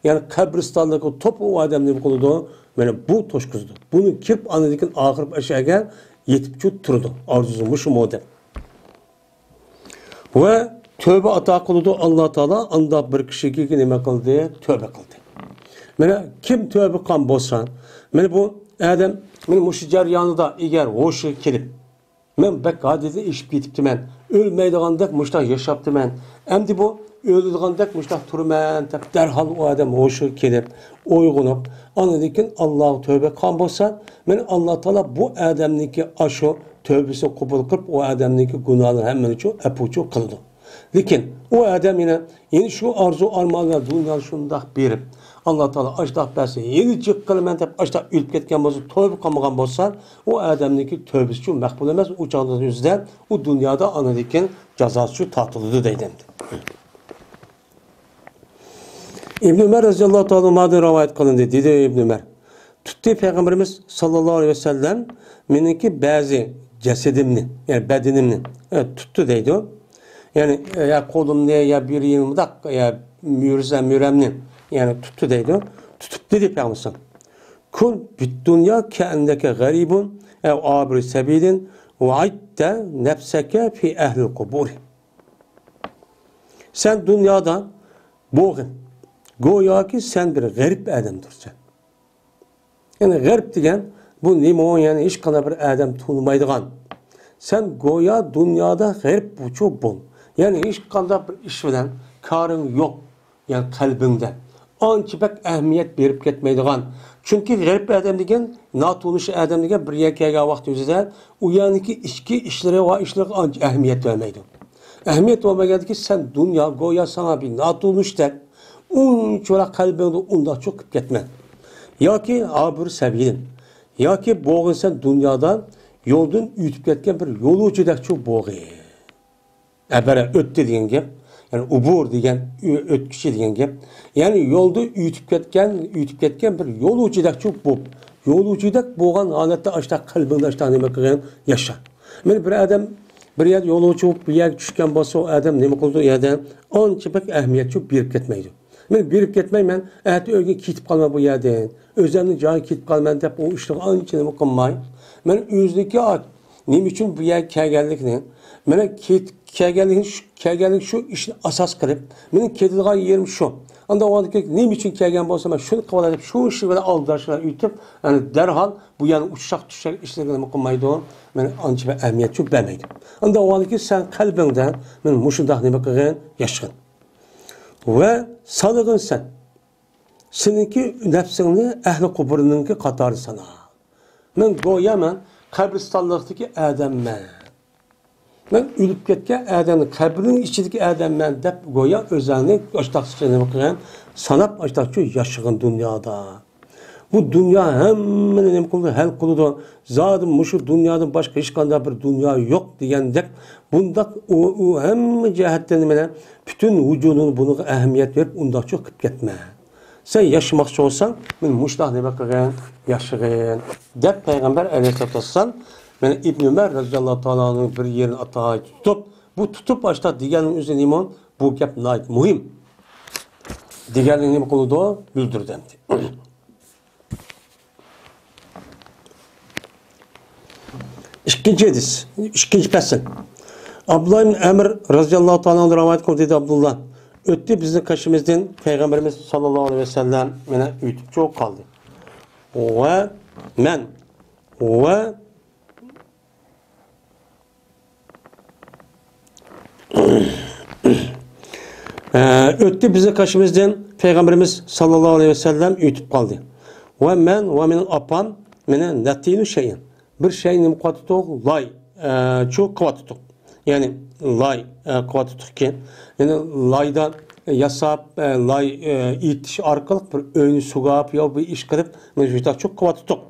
يەنى قەبرىستانلىققا توپا ئۇ ئادەم نېمە قىلىدۇ؟ مانا بۇ توشقۇزىدۇ. بۇنى كېلىپ ئاندىن كېيىن ئاخىرى ئاشۇ يەرگە يېتىپ چۇ تۇرىدۇ. ئارزۇسى مۇشۇ مۇ دەپ. ۋە تۆۋبە ئاتا قىلىدۇ ئاللا تائالا، ئانداق بىر كىشىگە نېمە قىلدى؟ تۆۋبە قىلدى. مانا كىم تۆۋبە قىلغان بولسا، مانا بۇ ئادەم مانا مۇشۇ جەريانىدا ئەگەر ھوشىغا كېلىپ، مەن بەك ھاددىدىن ئېشىپ كېتىپتىمەن، ئۆلمەيدىغاندەك مۇشۇنداق ياشاپتىمەن، ئەمدى بۇ ئۆلىدىغاندەك مۇشۇنداق تۇرىمەن دەپ، دەرھال ئۇ ئادەم ھوشىغا كېلىپ، ئويغىنىپ، ئاندىن كېيىن ئاللاغا تۆۋبە قىلغان بولسا، مانا ئاللا تائالا بۇ ئادەمنىڭكى ئاشۇ تۆۋبىسىنى قوبۇل قىلىپ، ئۇ ئادەمنىڭكى گۇناھىنى ھەممىنى ئەپۇچۇ قىلىدۇ. لېكىن ئۇ ئادەم يەنە، يەنە شۇ ئارزۇ ئارمانلار دۇنيانى شۇنداق بېرىپ، ئاللا تائالا ئاشتاق بەرسە، يەنە جىق قىلىمەن دەپ ئاشتاق ئۆلۈپ كەتكەن بولسا، تۆۋبە قىلمىغان بولسا، ئۇ ئادەمنىڭكى تۆۋبىسىچۇ مەقبۇل ئەمەس، ئۇ چاغدا ئۆزىدە، ئۇ دۇنيادا ئاندىن كېيىن جازاسىچۇ تارتىلىدۇ دەيدۇ ئەمدى. ئىبن ئۆمەر رەزىياللاھۇ تائالا ئەنھۇدىن رىۋايەت قىلىندى. دېدى ئىبن ئۆمەر، تۇتتى پەيغەمبىرىمىز ساللاللاھۇ ئەلەيھى ۋەسەللەم مېنىڭكى بەزى جەسىدىمنى، يەنى بەدىنىمنى، ئە، تۇتتى دەيدۇ. يەنى، ئە، يا قولۇمنى، يا بىر يېرىمنى مۇنداق، يا مۈرزە، مۈرەمنى، يەنى تۇتتى دەيدۇ. تۇتۇپ دېدى پەيغەمبەر، كۇن فىددۇنيا كەئەننەكە غەرىبۇن ئەۋ ئابىرۇ سەبىلىن ۋە ئەئددە نەفسەكە فى ئەھلىل قۇبۇرى. سەن دۇنيادا بولغىن، گوياكى سەن بىر غېرىب ئادەمدۇرسەن. يەنى غېرىب دېگەن بۇ نېمە؟ يەنى ھېچقانداق بىر ئادەم تونۇمايدىغان. سەن گويا دۇنيادا غېرىبچۇ بول. يەنى ھېچقانداق بىر ئىش بىلەن كارىڭ يوق. يەنى قەلبىڭدە ئانچە بەك ئەھمىيەت بېرىپ كەتمەيدىغان. چۈنكى غېرىب ئادەم دېگەن ناتونۇش ئادەم دېگەن بىر يەرگە كەلگەن ۋاقتى ئۆزىدە ئۇ يەرنىڭكى ئىچكى ئىشلىرى ۋە ئىشلىرىغا ئانچە ئەھمىيەت بەرمەيدۇ. ئەھمىيەت بەرمىگەندىكى سەن دۇنيا گويا ساڭا بىر ناتونۇشتەك ئۇنچىۋالا قەلبىڭدە ئۇنداقچۇ قىلىپ كەتمە. ياكى ئابىر سەبىلىن. ياكى بولغىن سەن دۇنيادا يولدىن ئۆتۈپ كەتكەن بىر يولۇچىدەكچۇ بولغىن. ئەبەرە ئۆتتى دېگەن گەپ. يەنى ئۇبۇر دېگەن ئۆ-، ئۆتكۈچى دېگەن گەپ. يەنى يولدا ئۆتۈپ كەتكەن، ئۆتۈپ كەتكەن بىر يولۇچىدەكچۇ بوپ، يولۇچىدەك بولغان ھالەتتە ئاشتاق قەلبىڭدە ئاشتاق نېمە قىلغىن؟ ياشا. مانا بىر ئادەم بىر يەردە يولۇچى بولۇپ بىر يەرگە چۈشكەن بولسا، ئۇ ئادەم نېمە قىلىدۇ؟ ئۇ يەردە ئانچە بەك ئەھمىيەتچۇ بېرىپ كەتمەيدۇ. مەن بېرىپ كەتمەيمەن، ئەتە ئۆيگە كېتىپ قالىمەن بۇ يەردىن، ئۆزۈمنىڭ جايىغا كېتىپ قالىمەن دەپ ئۇ ئىشلارغا ئانچە نېمە قىلماي، مەن ئۆزىنىڭكى نېمە ئۈچۈن بۇ يەرگە كەلگەنلىكىنى، مانا كېت-، كەلگەنلىكىنى شۇ، كەلگەنلىك شۇ ئىشنى ئاساس قىلىپ، مېنىڭ كېتىدىغان يېرىم شۇ. ئانداق ۋاقىتتا نېمە ئۈچۈن كەلگەن بولسا، مەن شۇنى قىلىۋالاي دەپ شۇ ئىشى بىلەن ئالدىراشلار ئۆتۈپ، يەنى دەرھال بۇ يەرنى ئۇششاق-چۈششەك ئىشلىرىغا نېمە قىلمايدۇ، مېنى ئانچە بەك ئەھمىيەتچۇ بەرمەيدۇ. ئانداق ۋاقىتتا سەن قەلبىڭدە مېنى مۇشۇنداق نېمە قىلغىن، ياشىغىن. ۋە سالىغىن سەن. سېنىڭكى نەپسىڭنى ئەھلى قۇبۇرنىڭكى قاتارىدا سانا. مەن گويا مەن قەبرىستانلىقتىكى ئادەممەن. مەن ئۆلۈپ كەتكەن ئادەمنى، قەبرىنىڭ ئىچىدىكى ئادەممەن دەپ گويا ئۆزۈڭنى ئاشتاقچە نېمە قىلغان، ساناپ ئاشتاقچە ياشىغىن دۇنيادا. بۇ دۇنيا ھەممىنى نېمە قىلىدۇ، ھەل قىلىدۇ. زادى مۇشۇ دۇنيادىن باشقا ھېچقانداق بىر دۇنيا يوق دېگەندەك، بۇنداق ئۇ، ئۇ ھەممە جەھەتتىن مانا پۈتۈن ۋۇجۇدۇڭنى بۇنىڭغا ئەھمىيەت بېرىپ ئۇنداقچۇ قىلىپ كەتمە. سەن ياشىماقچى بولساڭ، مانا مۇشۇنداق نېمە قىلغىن، ياشىغىن، دەپ پەيغەمبەر ئەلەيھىسسالاتۇ ۋەسسالام مانا ئىبن ئۆمەر رەزىياللاھۇ تائالا ئانھۇنىڭ بىر يېرىنى ئاتايىتىپ تۇتۇپ، بۇ تۇتۇپ ئاشتا دېگەننىڭ ئۆزى نېمە؟ بۇ گەپ ناھايىتى مۇھىم. دېگەننى نېمە قىلىدۇ؟ بىلدۈرىدۇ ئەمدى. ئىككىنچى ھەدىس، ئىككىنچى پەسىل. ئابدۇللا ئىبن ئەمر رەزىياللاھۇ تائالا ئەنھۇ رىۋايەت قىلدى، دېدى ئابدۇللا. ئۆتتى بىزنىڭ قېشىمىزدىن پەيغەمبىرىمىز ساللاللاھۇ ئەلەيھى ۋەسەللەم مانا ئۆتۈپ چوق قالدى. ۋە مەن ۋە ئە، ئۆتتى بىزنىڭ قېشىمىزدىن پەيغەمبىرىمىز ساللاللاھۇ ئەلەيھى ۋەسەللەم ئۆتۈپ قالدى. ۋە مەن ۋە مېنىڭ ئاپام مانا نەتىنۇ شەيئەن. بىر شەيئىنى نېمە قىلىۋاتىدۇق؟ لاي، ئە، چۇ قىلىۋاتىدۇق. يەنى لاي، ئە، قىلىۋاتىدۇقكەن. يەنى لايدا ياساپ، ئە، لاي، ئە، ئېيتىش ئارقىلىق بىر ئۆينى سۇغاپ يا بىر ئىش قىلىپ، مانا شۇنداق چۇ قىلىۋاتىدۇق.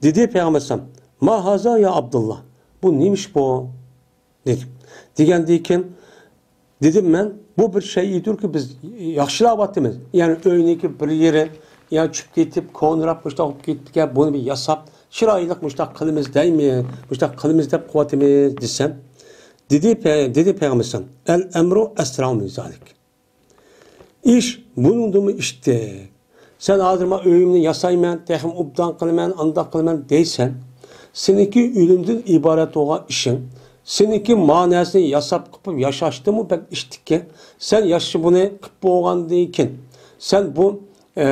دېدى پەيغەمبەر ئەلەيھىسسالام، «ما ھازا يا ئابدۇللا؟ بۇ نېمە ئىش بۇ؟» دېدى. دېگەندىن كېيىن دېدىم مەن، «بۇ بىر شەيئىدۇركى، بىز ياخشىلاۋاتىمىز. يەنى ئۆينىڭكى بىر يېرى، يا چۈشۈپ كېتىپ، كونىراپ مۇشۇنداق بولۇپ كېتىپتىكەن، بۇنى بىر ياساپ، چىرايلىق مۇشۇنداق قىلىمىز دەيمىز، مۇشۇنداق قىلىمىز دەپ قىلىۋاتىمىز» دېسەم، دېدى پە-، دېدى پەيغەمبەر ئەلەيھىسسالام، «ئەل ئەمرۇ ئەسرەئۇ مىن زالىك.» ئىش بۇنىڭدىنمۇ ئىشتەك. سەن ھازىر مەن ئۆيۈمنى ياسايمەن، تېخىمۇ ئوبدان قىلىمەن، ئانداق قىلىمەن دەيسەن. سېنىڭكى ئۆلۈمدىن ئىبارەت بولغان ئىشىڭ، سېنىڭكى ما نەرسىنى ياساپ قىلىپ ياشاشتىنمۇ بەك ئىشتەككەن. سەن ياشا بۇنى قىلىپ بولغاندىن كېيىن، سەن بۇ، ئە،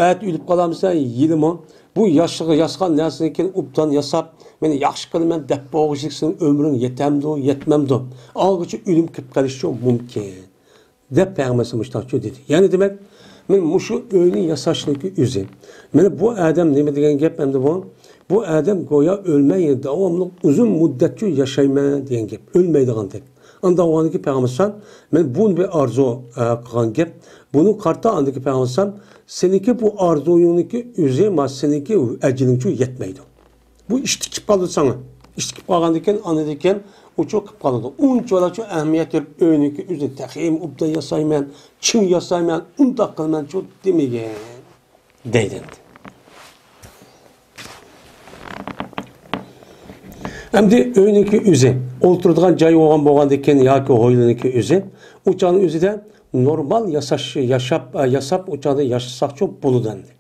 ئەتە ئۆلۈپ قالامسەن، يىلىمۇ بۇ ياشىغا-، ياسىغان نەرسىنى كېيىن ئوبدان ياساپ، مەن ياخشى قىلىمەن دەپ بولغۇچىلىك سېنىڭ ئۆمرۈڭ يېتەمدۇ، يەتمەمدۇ؟ ئالغىچە ئۆلۈم كېلىپ قېلىشى مۇمكىن. دەپ پەيغەمبەر مۇشۇنداق دېدى. يەنى دېمەك، مەن مۇشۇ ئۆينى ياساشنىڭكى ئۆزى. مانا بۇ ئادەم نېمە دېگەن گەپ ئەمدى بۇ؟ بۇ ئادەم گويا ئۆلمەي، داۋاملىق ئۇزۇن مۇددەتچۇ ياشايمەن دېگەن گەپ. ئۆلمەيدىغاندەك. ئاندىن ئاۋۋالدىكى پەيغەمبەر ئەلەيھىسسالام، مانا بۇنى بىر ئارزۇ، ئە، قىلغان گەپ. بۇنى قارىتا ئاندىكى پەيغەمبەر ئەلەيھىسسالام، سېنىڭكى بۇ ئارزۇيۇڭنىڭكى ئۆزى، ما سېنىڭكى ئەجىلىڭچۇ يەتمەيدۇ. بۇ ئىشتىكىپ قالىدۇ ساڭا. ئىشتىكىپ قالغاندىن كېيىن، ئاندىن كېيىن ئۇچۇ قىلىپ قالىدۇ. ئۇنچىۋالا شۇ ئەھمىيەت بېرىپ، ئۆينىڭكى ئۆزىنى تېخىمۇ ئوبدان ياسايمەن، چىڭ ياسايمەن، ئۇنداق قىلىمەنچۇ دېمىگەن. دەيدۇ ئەمدى. ئەمدى ئۆينىڭكى ئۆزى، ئولتۇرىدىغان جاي بولغان، بولغاندىن كېيىن ياكى ھويلىنىڭكى ئۆزى، ئۇ چاغنىڭ ئۆزىدە نورمال ياساش، ياشاپ، ياساپ، ئۇ چاغدا ياشىساقچۇ بولىدۇ ئەمدى.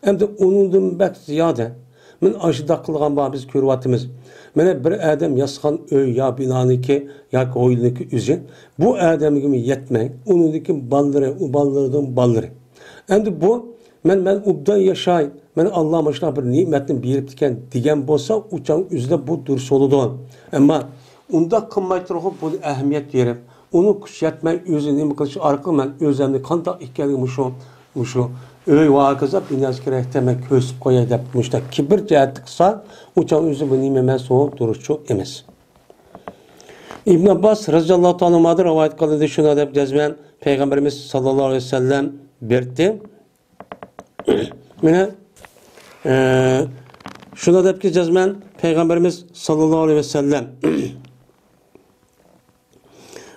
ئەمدى ئۇنىڭدىن بەك زىيادە، مەن ئاشۇنداق قىلغان بار، بىز كۆرۈۋاتىمىز. مانا بىر ئادەم ياسىغان ئۆي يا بىنانىڭكى ياكى ھويلىنىڭكى ئۆزى بۇ ئادەمگىمۇ يەتمەي، ئۇنىڭدىكى بالىلىرى، ئۇ بالىلىرىنىڭ بالىلىرى. ئەمدى بۇ، مەن، مەن ئوبدان ياشاي، مەن ئاللا مۇشۇنداق بىر نېمەتنى بېرىپتىكەن دېگەن بولسا، ئۇ چاغ ئۆزىدە بۇ دۇرۇس بولىدۇ. ئەمما ئۇنداق قىلماي تۇرغۇ، بۇنى ئەھمىيەت بېرىپ، ئۇنىڭ كۈچى يەتمەي، ئۆزى نېمە قىلىشى ئارقىلىق مەن ئۆزۈمنى قانداق ئىكەنلىكى مۇشۇ، مۇشۇ ئۆي ۋە ھاكازا بىناسى كېرەكتە مەن كۆرسىتىپ قوياي دەپ مۇشۇنداق كىبىر جەھەتتە قىلسا، ئۇ چاغ ئۆزى بۇ نېمە ئەمەس، ئۇ دۇرۇسچۇ ئەمەس. ئىبن ئابباس رەزىياللاھۇ تائالا ئەنھۇمدىن رىۋايەت قىلىندى، شۇنداق دەپ جەزمەن پەيغەمبىرىمىز ساللاللاھۇ ئەلەيھى ۋەسەللەم بېرىپتۇ. مانا، ئە، شۇنداق دەپكى جەزمەن پەيغەمبىرىمىز ساللاللاھۇ ئەلەيھى ۋەسەللەم،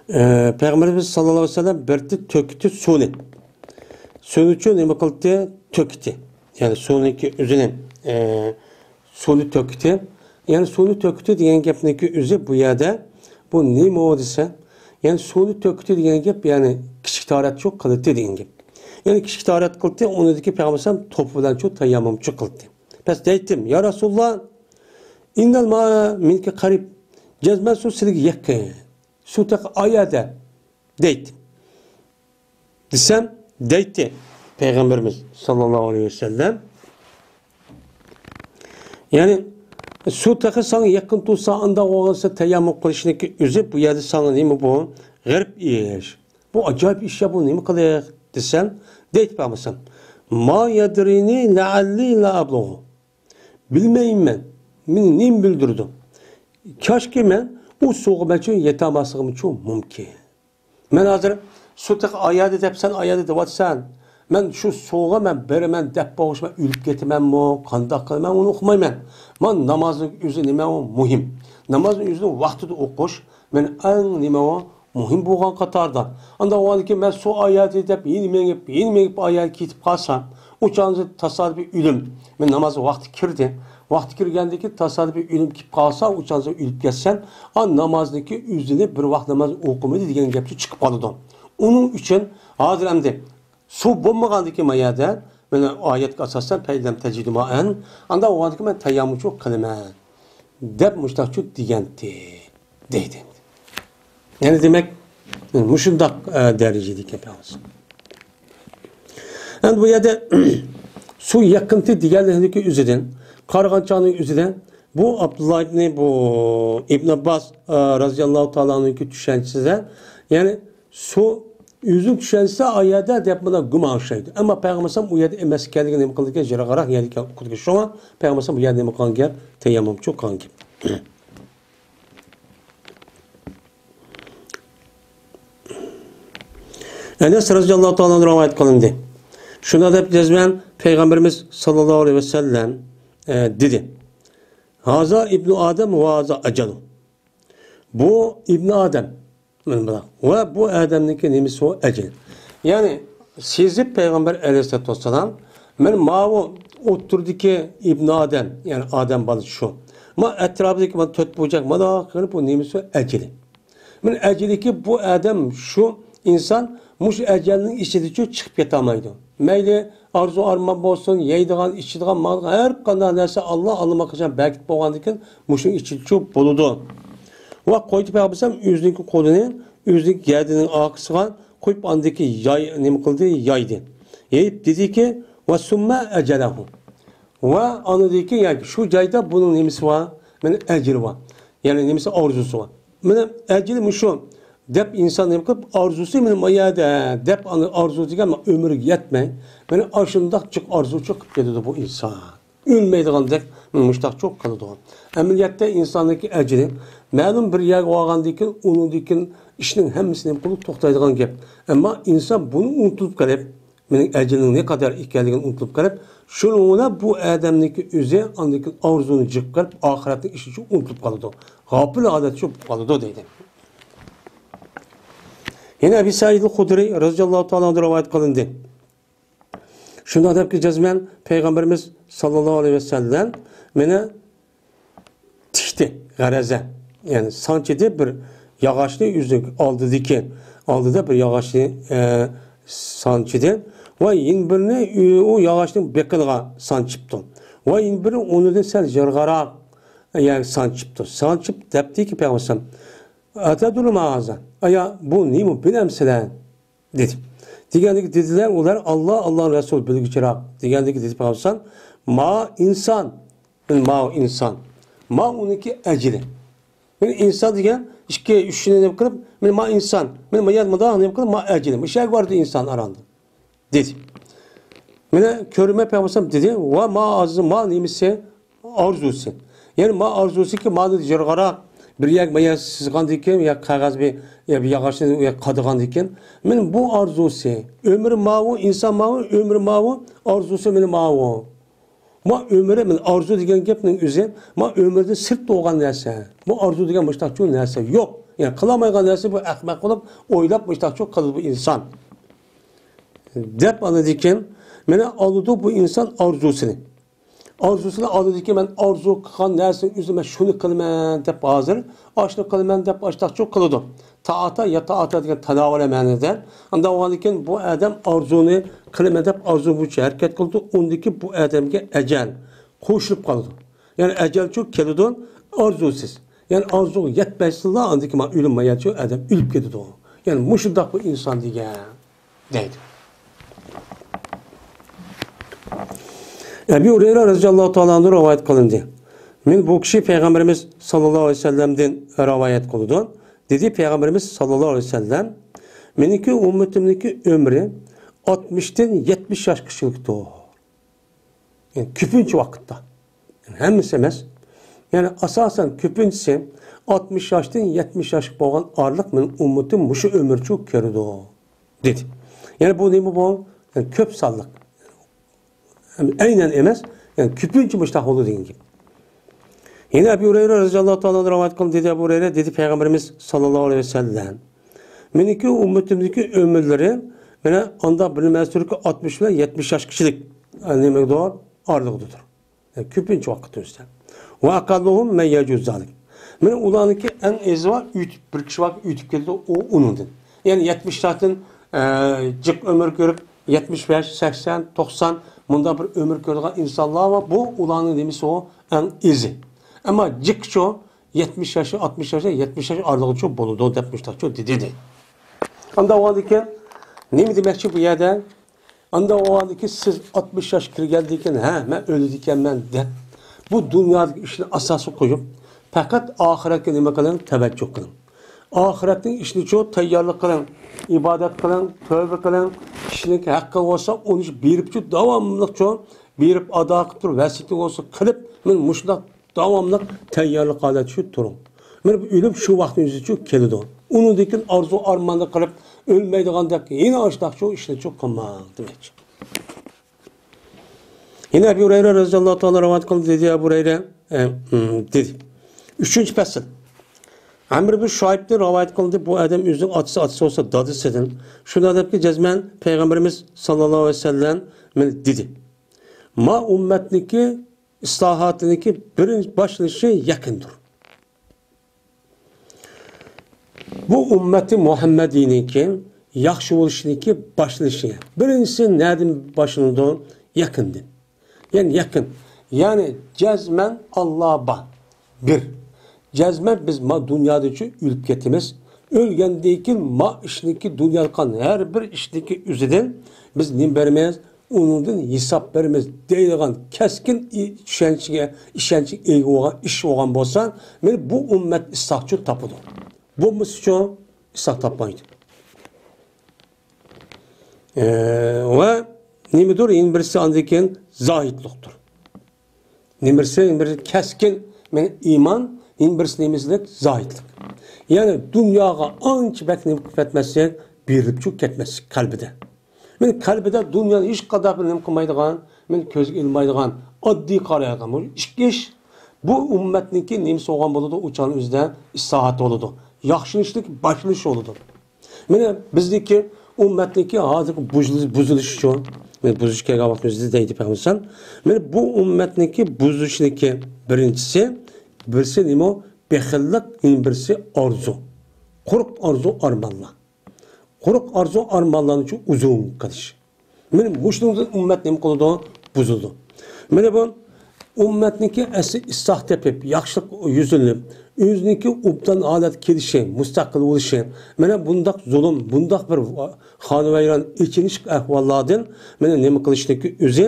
ئە، پەيغەمبىرىمىز ساللاللاھۇ ئەلەيھى ۋەسەللەم بېرىپتۇ، تۆكتى سۇنى. سۇنىچۇ نېمە قىلدى؟ تۆكتى. يەنى سۇنىڭكى ئۆزىنى، ئە، سۇنى تۆكتى. يەنى سۇنى تۆكتى دېگەن گەپنىڭكى ئۆزى بۇ يەردە بۇ نېمە دېسە، يەنى سۇنى تۆكتى دېگەن گەپ، يەنى كىچىك تاھارەتچۇ قىلدى دېگەن گەپ. يەنى كىچىك تاھارەت قىلدى، ئۇنىڭدىكى پەيغەمبەر ئەلەيھىسسالام توپا بىلەن شۇ تەيەممۇمچۇ قىلدى. بەس دەيتتىم، يا رەسۇلاللا، ئىننەل مائە مىنكە قەرىب، جەزمەن سۇ سىلىگە يېقىن. سۇ تېخى ئايەدە دەيتتىم. دېسەم، دەيتتى پەيغەمبىرىمىز ساللاللاھۇ ئەلەيھى ۋەسەللەم. يەنى، سۇ تېخى ساڭا يېقىن تۇرسا، ئانداق بولغانسا تەيەممۇم قىلىشنىڭكى ئۆزى بۇ يەردە ساڭا نېمە بۇ؟ غەرىب ئىش. بۇ ئاجايىپ ئىش يا، بۇ نېمە قىلىق دېسەم، دەيتتى پەيغەمبىرىمىز، ما يەدرىنى لەئەللى لا ئەبلۇغۇ. بىلمەيمەن، مېنى نېمە بىلدۈرىدۇ؟ كاشكى مەن ئۇ سۇغا مەنچۇ يېتەلمەسلىكىمچۇ مۇمكىن. مەن ھازىر سۇ تېخى ئايادى دەپ، سەن ئايادى دەۋاتىسەن. مەن شۇ سۇغا مەن بېرىمەن دەپ بولغۇچە مەن ئۆلۈپ كېتىمەنمۇ، قانداق قىلىمەن، ئۇنى ئۇقمايمەن. مانا نامازنىڭ ئۆزى نېمە ئۇ مۇھىم. نامازنىڭ ئۆزىنى ۋاقتىدا ئوقۇش، مەن ئەڭ نېمە ئۇ مۇھىم بولغان قاتاردا. ئانداق بولغاندىكىن مەن سۇ ئايادى دەپ يەنە مېڭىپ، يەنە مېڭىپ ئايادى كېتىپ قالسام، ئۇ چاغدا تاسادىپىي ئۆلۈم. مەن ناماز ۋاقتى كىردى. ۋاقتى كىرگەندىكى تاسادىپىي ئۆلۈم كېلىپ قالسا، ئۇ چاغدا ئۆلۈپ كەتسەن، ئا، نامازنىكى ئۆزىنى بىر ۋاق ناماز ئوقۇمىدى دېگەن گەپچۇ چىقىپ قالىدۇ. ئۇنىڭ ئۈچۈن ھازىر ئەمدى سۇ بولمىغاندىكى ما يەردە، مانا ئايەتكە ئاساسەن، پەيلەم تەجىدۇ مائەن، ئاندا ئۇغاندىكى مەن تەيەممۇمچۇ قىلىمەن، دەپ مۇشتاقچۇ دېگەنتى، دەيدۇ. يەنى دېمەك، مۇشۇنداق، ئە، دەرىجىدىكى پەڭسى. ئەمدى بۇ يەردە سۇ يېقىنتى دېگەنلىكنىڭكى ئۆزىدىن، قارىغان چاغنىڭ ئۆزىدە بۇ ئابدۇللا ئىبنى، بۇ ئىبن ئابباس، ئە، رازىياللاھۇ تائالانىڭكى چۈشەنچىسىدە، يەنى سۇ ئۆزىنىڭ چۈشەنچىسى ئايەدە دەپ مانا گۇمان ئوخشايدۇ. ئەمما پەيغەمبەر ئەلەيھىسسالام ئۇ يەردە ئەمەس ئىكەنلىكىنى نېمە قىلدىكەن؟ يىراقراق يەردىكەن ئۇقىدىكەن. شۇڭا پەيغەمبەر ئەلەيھىسسالام بۇ يەردە نېمە قىلغان گەپ؟ تەيەممۇمچۇ قىلغان گەپ. ئەنەس رازىياللاھۇ تائالا ئەنھۇ رىۋايەت قىلىندى. شۇنداق دەپ جەزمەن پەيغەمبىرىمىز ساللاللاھۇ ئەلەيھى ۋەسەللەم، ئە، دېدى: «ھازا ئىبنۇ ئادەم ۋە ھازا ئەجەلۇ.» بۇ ئىبنى ئادەم، مانا بۇلار. ۋە بۇ ئادەمنىڭكى نېمىسى ئۇ؟ ئەجىلى. يەنى سېزىپ پەيغەمبەر ئەلەيھىسسالاتۇ ۋەسسالام، مانا ماۋۇ ئوتتۇرىدىكى ئىبنى ئادەم، يەنى ئادەم بالىسى شۇ. ما ئەتراپىدىكى مانا تۆت بۇرجەك، مانا قىلىپ بۇ نېمىسى ئۇ؟ ئەجىلى. مانا ئەجىلىكى بۇ ئادەم شۇ ئىنسان مۇشۇ ئەجەلنىڭ ئىچىدىچۇ چىقىپ كېتەلمەيدۇ. مەيلى ئارزۇ ئارمان بولسۇن، يەيدىغان، ئىچىدىغان، ماڭىدىغان ھەر قانداق نەرسە ئاللا ئاللىماقاچان بەركىتىپ بولغاندىكىن مۇشۇنىڭ ئىچىدىچۇ بولىدۇ. ۋە قويدى پەيغەمبەر ئۆزىنىڭكى قولىنى ئۆزىنىڭكى گەدىنىنىڭ ئارقىسىغا قويۇپ ئاندىكى ياي، نېمە قىلدى؟ يايدى. يېيىپ دېدىكى، ۋە سۇممە ئەجەلەھۇ. ۋە ئاندىكى ياكى شۇ جايدا بۇنىڭ نېمىسى بار؟ مانا ئەجىلى بار. يەنى نېمىسى؟ ئارزۇسى بار. مانا ئەجىلى مۇشۇ دەپ ئىنسان نېمە قىلىپ ئارزۇسى مانا ما يەردە دەپ ئانا ئارزۇ دېگەن ئۆمرىگە يەتمەي، مانا ئاشۇنداق جىق ئارزۇچۇ قىلىپ كېتىدۇ بۇ ئىنسان. ئۆلمەيدىغاندەك مۇشتاقچۇ قىلىدۇ. ئەمەلىيەتتە ئىنساننىڭكى ئەجىلى مەلۇم بىر يەرگە بارغاندىن كېيىن، ئۇنىڭدىن كېيىن ئىشنىڭ ھەممىسى نېمە قىلىپ توختايدىغان گەپ. ئەمما ئىنسان بۇنى ئۇنتۇلۇپ قېلىپ، مېنىڭ ئەجىلىمنىڭ نەقەدەر ئىكەنلىكىنى ئۇنتۇلۇپ قېلىپ، شۇنىڭ بىلەن بۇ ئادەمنىڭكى ئۆزى ئاندىن كېيىن ئارزۇنى جىق قىلىپ، ئاخىرەتنىڭ ئىشىچۇ ئۇنتۇلۇپ قالىدۇ. غاپىل ھالەتچۇ بولۇپ قالىدۇ دەيدۇ. يەنە ئەبى سەئىد خۇدرى رەزىياللاھۇ تائالا ئەنھۇ رىۋايەت قىلىندى. شۇنداق دەپكى جەزمەن پەيغەمبىرىمىز ساللاللاھۇ ئەلەيھى ۋەسەللەم مېنى تىكتى، غەرەزە. يەنى سانچىدى بىر ياغاچنى ئۆزىنىڭ ئالدىدىكى، ئالدىدا بىر ياغاچنى، ئە، سانچىدى. ۋە يەنە بىرىنى ئۇ ياغاچنىڭ بېقىنىغا سانچىپتۇ. ۋە يەنە بىرى ئۇنىڭدىن سەل يىراقراق يەرگە سانچىپتۇ. سانچىپ دەپتىكى پەيغەمبەر: «ئەتەدرۇ ما ھازا؟» ئايا، بۇ نېمە، بىلەمسىلەر؟ دېدى. دېگەندىكى دېدىلەر ئۇلار: «ئاللا، ئاللانىڭ رەسۇلى بىلگۈچىراق.» دېگەندىكى دېدى پەيغەمبەر: «ما ئىنسان، ما ئىنسان.» ما ئۇنىڭكى ئەجىلى. مانا ئىنسان دېگەن ئىككى، ئۈچنى نېمە قىلىپ، مانا ما ئىنسان، مانا ما يەر مۇنداق نېمە قىلىپ، ما ئەجىلى. مۇشۇ يەرگە باردى ئىنسان ئاراندا. دېدى. مانا كۆرمە پەيغەمبەر دېدى، ۋە ما ئارزۇ، ما نېمىسى؟ ئارزۇسى. يەنى ما ئارزۇسىكى مانى يىراقراق بىر يەرگە ما يەر سىزغاندىن كېيىن، يا قەغەز بىر، يا بىر ياغاچنى ئۇ يەرگە قادىغاندىن كېيىن، مانا بۇ ئارزۇسى. ئۆمرى ماۋۇ، ئىنسان ماۋۇ، ئۆمرى ماۋۇ، ئارزۇسى مانا ماۋۇ. ما ئۆمرى، مانا ئارزۇ دېگەن گەپنىڭ ئۆزى، ما ئۆمرىدىن سىرتتا بولغان نەرسە. بۇ ئارزۇ دېگەن مۇشتاقچۇ نەرسە يوق. يەنى قىلالمايدىغان نەرسە بۇ، ئەخمەق بولۇپ، ئويلاپ مۇشتاقچۇ قىلىدۇ بۇ ئىنسان. دەپ ئاندىن كېيىن، مانا ئالىدۇ بۇ ئىنسان ئارزۇسىنى. ئارزۇسىنى ئالىدىكى، مەن ئارزۇ قىلغان نەرسىنىڭ ئۆزى، مەن شۇنى قىلىمەن دەپ ھازىر، ئاشۇنى قىلىمەن دەپ ئاشتاقچۇ قىلىدۇ. تائاتا يا تائاتا دېگەن تاناۋۇلە مەنىدە. ئانداق بولغاندىن كېيىن بۇ ئادەم ئارزۇنى قىلىمەن دەپ ئارزۇ بويىچە ھەرىكەت قىلىدۇ. ئۇندىن كېيىن بۇ ئادەمگە ئەجەل قوشۇلۇپ قالىدۇ. يەنى ئەجەلچۇ كېلىدۇ، ئارزۇسىز. يەنى ئارزۇغا يەتمەيسىلا، ئاندىن كېيىن ئۆلۈم مايەتچۇ ئادەم ئۆلۈپ كېتىدۇ. يەنى مۇشۇنداق بۇ ئىنسان دېگەن. دەيدۇ. ئەبۇ ھۇرەيرە رەزىياللاھۇ تائالا ئەنھۇ رىۋايەت قىلىندى. مەن بۇ كىشى پەيغەمبىرىمىز ساللاللاھۇ ئەلەيھى ۋەسەللەمدىن رىۋايەت قىلىدۇ. دېدى پەيغەمبىرىمىز ساللاللاھۇ ئەلەيھى ۋەسەللەم، مېنىڭكى ئۈممىتىمنىڭكى ئۆمرى ئاتمىشتىن يەتمىش ياشقىچىلىكتۇر. يەنى كۆپىنچە ۋاقىتتا. يەنى ھەممىسى ئەمەس. يەنى ئاساسەن كۆپىنچىسى ئاتمىش ياشتىن يەتمىش ياشقا بولغان ئارىلىق مېنىڭ ئۈممىتىم مۇشۇ ئۆمۈرچۇ كۆرىدۇ، دېدى. يەنى بۇ نېمە بۇ؟ يەنى كۆپ سانلىق. ئەينەن ئەمەس، يەنى كۆپىنچە مۇشۇنداق بولىدۇ دېگەن گەپ. يەنە ئەبۇ ھۇرەيرە رەزىياللاھۇ تائالا ئەنھۇ رىۋايەت قىلدى، دېدى ئەبۇ ھۇرەيرە، دېدى پەيغەمبىرىمىز ساللاللاھۇ ئەلەيھى ۋەسەللەم، مېنىڭكى ئۈممىتىمدىكى ئۆمۈرلىرى مانا ئاندا بىلمەسلىكى ئاتمىش بىلەن يەتمىش ياشقىچىلىك، نېمىدۇر، ئارىلىقىدۇر. كۆپىنچە ۋاقىت ئۆزىدە. ۋە ئەقەللۇھۇم مەن يەجۇز زالىك. مانا ئۇلارنىڭكى ئەڭ ئېزى بار، ئۆتۈپ، بىر كىشى بار، ئۆتۈپ كېتىدۇ، ئۇ ئۇنىڭدىن. يەنى يەتمىش ياشتىن، ئە، جىق ئۆمۈر كۆرۈپ، يەتمىش بەش، سەكسەن، توقسان، مۇنداق بىر ئۆمۈر كۆرىدىغان ئىنسانلار بار، بۇ ئۇلارنىڭ نېمىسى ئۇ ئەڭ ئېزى. ئەمما جىقچۇ، يەتمىش ياشى، ئاتمىش ياشى، يەتمىش ياش ئارىلىقىچۇ بولىدۇ دەپ مۇشتاقچۇ دېدى. ئانداق بولغاندىكىن نېمە دېمەكچى بۇ يەردە؟ ئانداق بولغاندىكىن سىز ئاتمىش ياش كىرگەندىكىن، ھە، مەن ئۆلىدىكەنمەن دەپ، بۇ دۇنيادىكى ئىشنى ئاساسىي قويۇپ، پەقەت ئاخىرەتكە نېمە قىلىڭ؟ تەۋەججۇھ قىلىڭ. ئاخىرەتنىڭ ئىشىنىچۇ تەييارلىق قىلىڭ، ئىبادەت قىلىڭ، تۆۋبە قىلىڭ. كىشىنىڭكى ھەققى بولسا، ئۇنى بېرىپچۇ داۋاملىقچۇ بېرىپ ئادا قىلىپ تۇرۇپ، ۋەسىيىتى بولسا قىلىپ، مانا مۇشۇنداق داۋاملىق تەييارلىق ھالەتتە شۇ تۇرۇڭ. مانا بۇ ئۆلۈم شۇ ۋاقىتنىڭ ئۆزىچۇ كېلىدۇ. ئۇنىڭدىن كېيىن ئارزۇ ئارماننى قىلىپ ئۆلمەيدىغاندەك يەنە ئاشۇنداقچۇ ئىشنىچۇ قىلماڭ دېمەكچى. يەنە ئەبۇ ھۇرەيرە رەزىياللاھۇ تائالا رىۋايەت قىلدى دېدى ئەبۇ ھۇرەيرە، ئە، ھىم، دېدى. ئۈچىنچى پەسىل. ئەمر بىن شۇئەيبتىن رىۋايەت قىلدى. بۇ ئادەم ئۆزىنىڭ ئاتىسى، ئاتىسى بولسا دادىسىدىن. شۇنداق دەپكى، جەزمەن پەيغەمبىرىمىز ساللاللاھۇ ئەلەيھى ۋەسەللەم دېدى. ما ئۈممەتنىڭكى ئىسلاھاتىنىڭكى بىرىنچى باشلىنىشى يېقىندۇر. بۇ ئۈممىتى مۇھەممەدىينىڭكى ياخشى بولۇشىنىڭكى باشلىنىشى. بىرىنچىسى نەدىن باشلىنىدۇ؟ يېقىندىن. يەنى يېقىن. يەنى جەزمەن ئاللا بار. بىر. جەزمەن بىز ما دۇنيادىچۇ ئۆلۈپ كېتىمىز. ئۆلگەندىن كېيىن ما ئىشنىڭكى دۇنيادا قىلغان ھەر بىر ئىشنىڭكى ئۆزىدىن بىز نېمە بېرىمىز؟ ئۇنىڭدىن ھېساب بېرىمىز دەيدىغان كەسكىن ئى-، چۈشەنچىگە، ئىشەنچكە ئىگە بولغان ئىش بولغان بولسا، مانا بۇ ئۈممەت ئىسلاھچۇ تاپىدۇ. بولمىسىچۇ ئىسلاھ تاپمايدۇ. ئە، ۋە نېمىدۇر؟ يەنە بىرسى ئاندىن كېيىن زاھىدلىقتۇر. نېمە بىرسى، يەنە بىرسى كەسكىن، مانا ئىمان، يەنە بىرسى نېمىسىدەك؟ زاھىدلىق. يەنى دۇنياغا ئانچە بەك نېمە قىلىپ كەتمەسلىك، بېرىلىپچۇ كەتمەسلىك قەلبىدە. مانا قەلبىدە دۇنيانى ھېچقانداق بىر نېمە قىلمايدىغان، مانا كۆزگە ئىلمايدىغان، ئاددىي قارايدىغان بۇ ئىككى ئىش بۇ ئۈممەتنىڭكى نېمىسى بولغان بولىدۇ، ئۇ چاغنىڭ ئۆزىدە ئىسلاھات بولىدۇ. ياخشىلىنىشلىق باشلىنىش بولىدۇ. مانا بىزنىڭكى ئۈممەتنىڭكى ھازىرقى بۇزۇلۇش، بۇزۇلۇشىچۇ. مانا بۇزۇلۇش كەلگەن ۋاقتىمىزدا دەيدۇ پەيغەمبەر. مانا بۇ ئۈممەتنىڭكى بۇزۇلۇشىنىڭكى بىرىنچىسى، بىرسى نېمە؟ بېخىللىق، يەنە بىرسى ئارزۇ. قۇرۇق ئارزۇ ئارمانلار. قۇرۇق ئارزۇ ئارمانلارنىچۇ ئۇزۇن قىلىش. مانا مۇشۇنىڭدىن ئۈممەت نېمە قىلىدۇ؟ بۇزۇلىدۇ. مانا بۇ ئۈممەتنىڭكى ئەسلى ئىسلاھ تېپىپ، ياخشىلىق يۈزلىنىپ، ئۆزىنىڭكى ئوبدان ھالەتكە كېلىشى، مۇستەقىل بولۇشى، مانا بۇنداق زۇلۇم، بۇنداق بىر خانىۋەيران، ئېچىنىشلىق ئەھۋاللاردىن مانا نېمە قىلىشنىڭكى ئۆزى،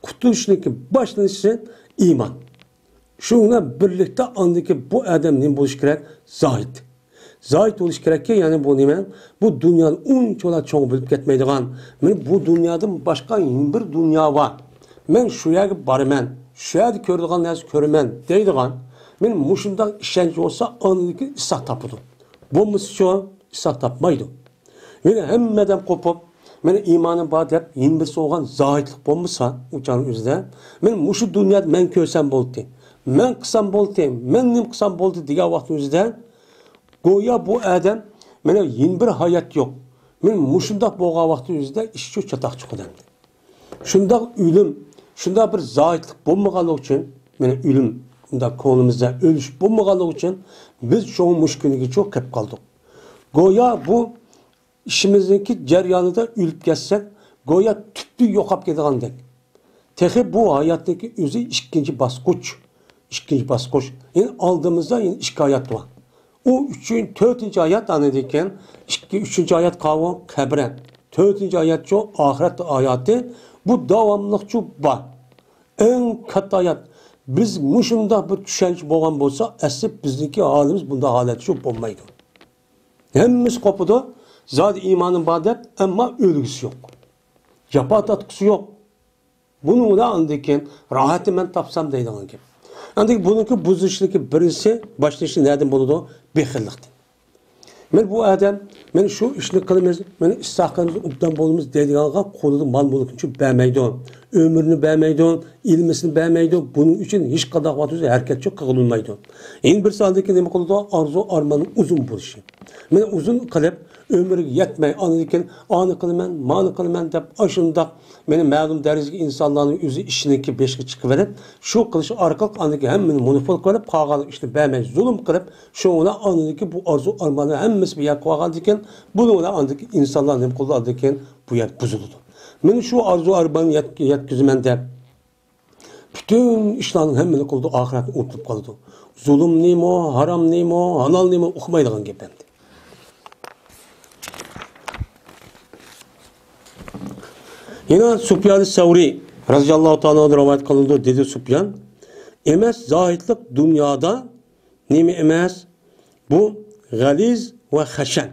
قۇتۇلۇشنىڭكى باشلىنىشى ئىمان. شۇ بىلەن بىرلىكتە ئاندىكى بۇ ئادەم نېمە بولۇشى كېرەك؟ زاھىد. زاھىد بولۇشى كېرەككى، يەنى بۇ نېمە؟ بۇ دۇنيانى ئۇنچىۋالا چوڭ بىلىپ كەتمەيدىغان، مانا بۇ دۇنيادىن باشقا يەنە بىر دۇنيا بار. مەن شۇ يەرگە بارىمەن، شۇ يەردە كۆرىدىغان نەرسە كۆرىمەن دەيدىغان، مانا مۇشۇنداق ئىشەنچ بولسا، ئاندىن كېيىن ئىسلاھ تاپىدۇ. بولمىسىچۇ، ئىسلاھ تاپمايدۇ. يەنە ھەممە ئادەم قوپۇپ، مانا ئىمانىم بار دەپ، يەنە بىرسى بولغان زاھىدلىق بولمىسا، ئۇ چاغنىڭ ئۆزىدە، مانا مۇشۇ دۇنيادا مەن كۆرسەم بولدى، مەن قىلسام بولدى، مەن نېمە قىلسام بولدى دېگەن ۋاقىتنىڭ ئۆزىدە، گويا بۇ ئادەم، مانا يەنە بىر ھايات يوق. مانا مۇشۇنداق بولغان ۋاقىتنىڭ ئۆزىدە ئىشچۇ چاتاق چىقىدۇ ئەمدى. شۇنداق ئۆلۈم، شۇنداق بىر زاھىدلىق بولمىغانلىقى ئۈچۈن، مانا ئۆلۈم، بۇنداق كۆڭلىمىزدە ئۆلۈش بولمىغانلىقى ئۈچۈن، بىز شۇڭا مۇشۇ كۈنگىچۇ قېلىپ قالدۇق. گويا بۇ ئىشىمىزنىڭكى جەريانىدا ئۆلۈپ كەتسەك، گويا تۈپتىن يوقاپ كېتىدىغاندەك. تېخى بۇ ھاياتنىڭكى ئۆزى ئىككىنچى باسقۇچ. ئىككىنچى باسقۇچ. يەنى ئالدىمىزدا يەنە ئىككى ھايات بار. ئۇ ئۈچىنچى، تۆتىنچى ھايات، ئاندىن كېيىن ئىككى، ئۈچىنچى ھايات قاۋۇ قەبرە. تۆتىنچى ھاياتچۇ ئاخىرەت ھاياتى. بۇ داۋاملىقچۇ بار. ئەڭ كاتتا ھايات. بىز مۇشۇنداق بىر چۈشەنچە بولغان بولسا، ئەسلى بىزنىڭكى ھالىمىز بۇنداق ھالەتچۇ بولمايدۇ. ھەممىسى قوپىدۇ، زادى ئىمانىم بار دەپ، ئەمما ئۆلگۈسى يوق. جاپا تارتقۇسى يوق. بۇنىڭ بىلەن ئاندىن كېيىن راھەتنى مەن تاپسام دەيدىغان گەپ. ئاندىن بۇنىڭكى بۇزۇلۇشىدىكى بىرىنچىسى، باشلىنىشى نەدىن بولىدۇ؟ بېخىللىقتىن. مانا بۇ ئادەم، مانا شۇ ئىشنى قىلىمىز، مانا ئىسلاھ قىلىمىز، ئوبدان بولىمىز دەيدىغانغا قولىدا مال مۈلكىنى بەرمەيدۇ، ئۆمرىنى بەرمەيدۇ، ئىلمىسىنى بەرمەيدۇ، بۇنىڭ ئۈچۈن ھېچقانداق ۋاقىت ئۆزى ھەرىكەتچۇ قىلغىلى بولمايدۇ. يەنە بىرسى ئاندىن كېيىن نېمە قىلىدۇ؟ ئارزۇ ئارماننىڭ ئۇزۇن بولۇشى. مانا ئۇزۇن قىلىپ، ئۆمرىگە يەتمەي، ئاندىن كېيىن ئانى قىلىمەن، مانى قىلىمەن دەپ، ئاشۇنداق مېنى مەلۇم دەرىجىدىكى ئىنسانلارنىڭ ئۆزى ئىشىنىڭكى بېشىغا چىقىۋېلىپ، شۇ قىلىش ئارقىلىق ئاندىن كېيىن ھەممىنى مونوپول قىلىپ، قالغان ئىشنى بەرمەي زۇلۇم قىلىپ، شۇنىڭ بىلەن ئاندىن كېيىن بۇ ئارزۇ ئارمانلار ھەممىسى بىر يەرگە قويغاندىن كېيىن، بۇنىڭ بىلەن ئاندىن كېيىن ئىنسانلار نېمە قىلىدۇ؟ ئاندىن كېيىن بۇ يەر بۇزۇلىدۇ. مېنى شۇ ئارزۇ ئارمان يەت-، يەتكۈزىمەن دەپ، پۈتۈن ئىشلارنىڭ ھەممىنى قىلىدۇ، ئاخىرەتنى ئۇنتۇپ قالىدۇ. زۇلۇمنىمۇ، ھارامنىمۇ، ھالالنىمۇ ئۇقمايدىغان گەپ ئەمدى. يەنە سۇپيان سەۋرى رەزىياللاھۇ تائالا ئەنھۇ رىۋايەت قىلىنىدۇ، دېدى سۇپيان، ئەمەس، زاھىدلىق دۇنيادا نېمە ئەمەس؟ بۇ غەلىز ۋە خەشەن،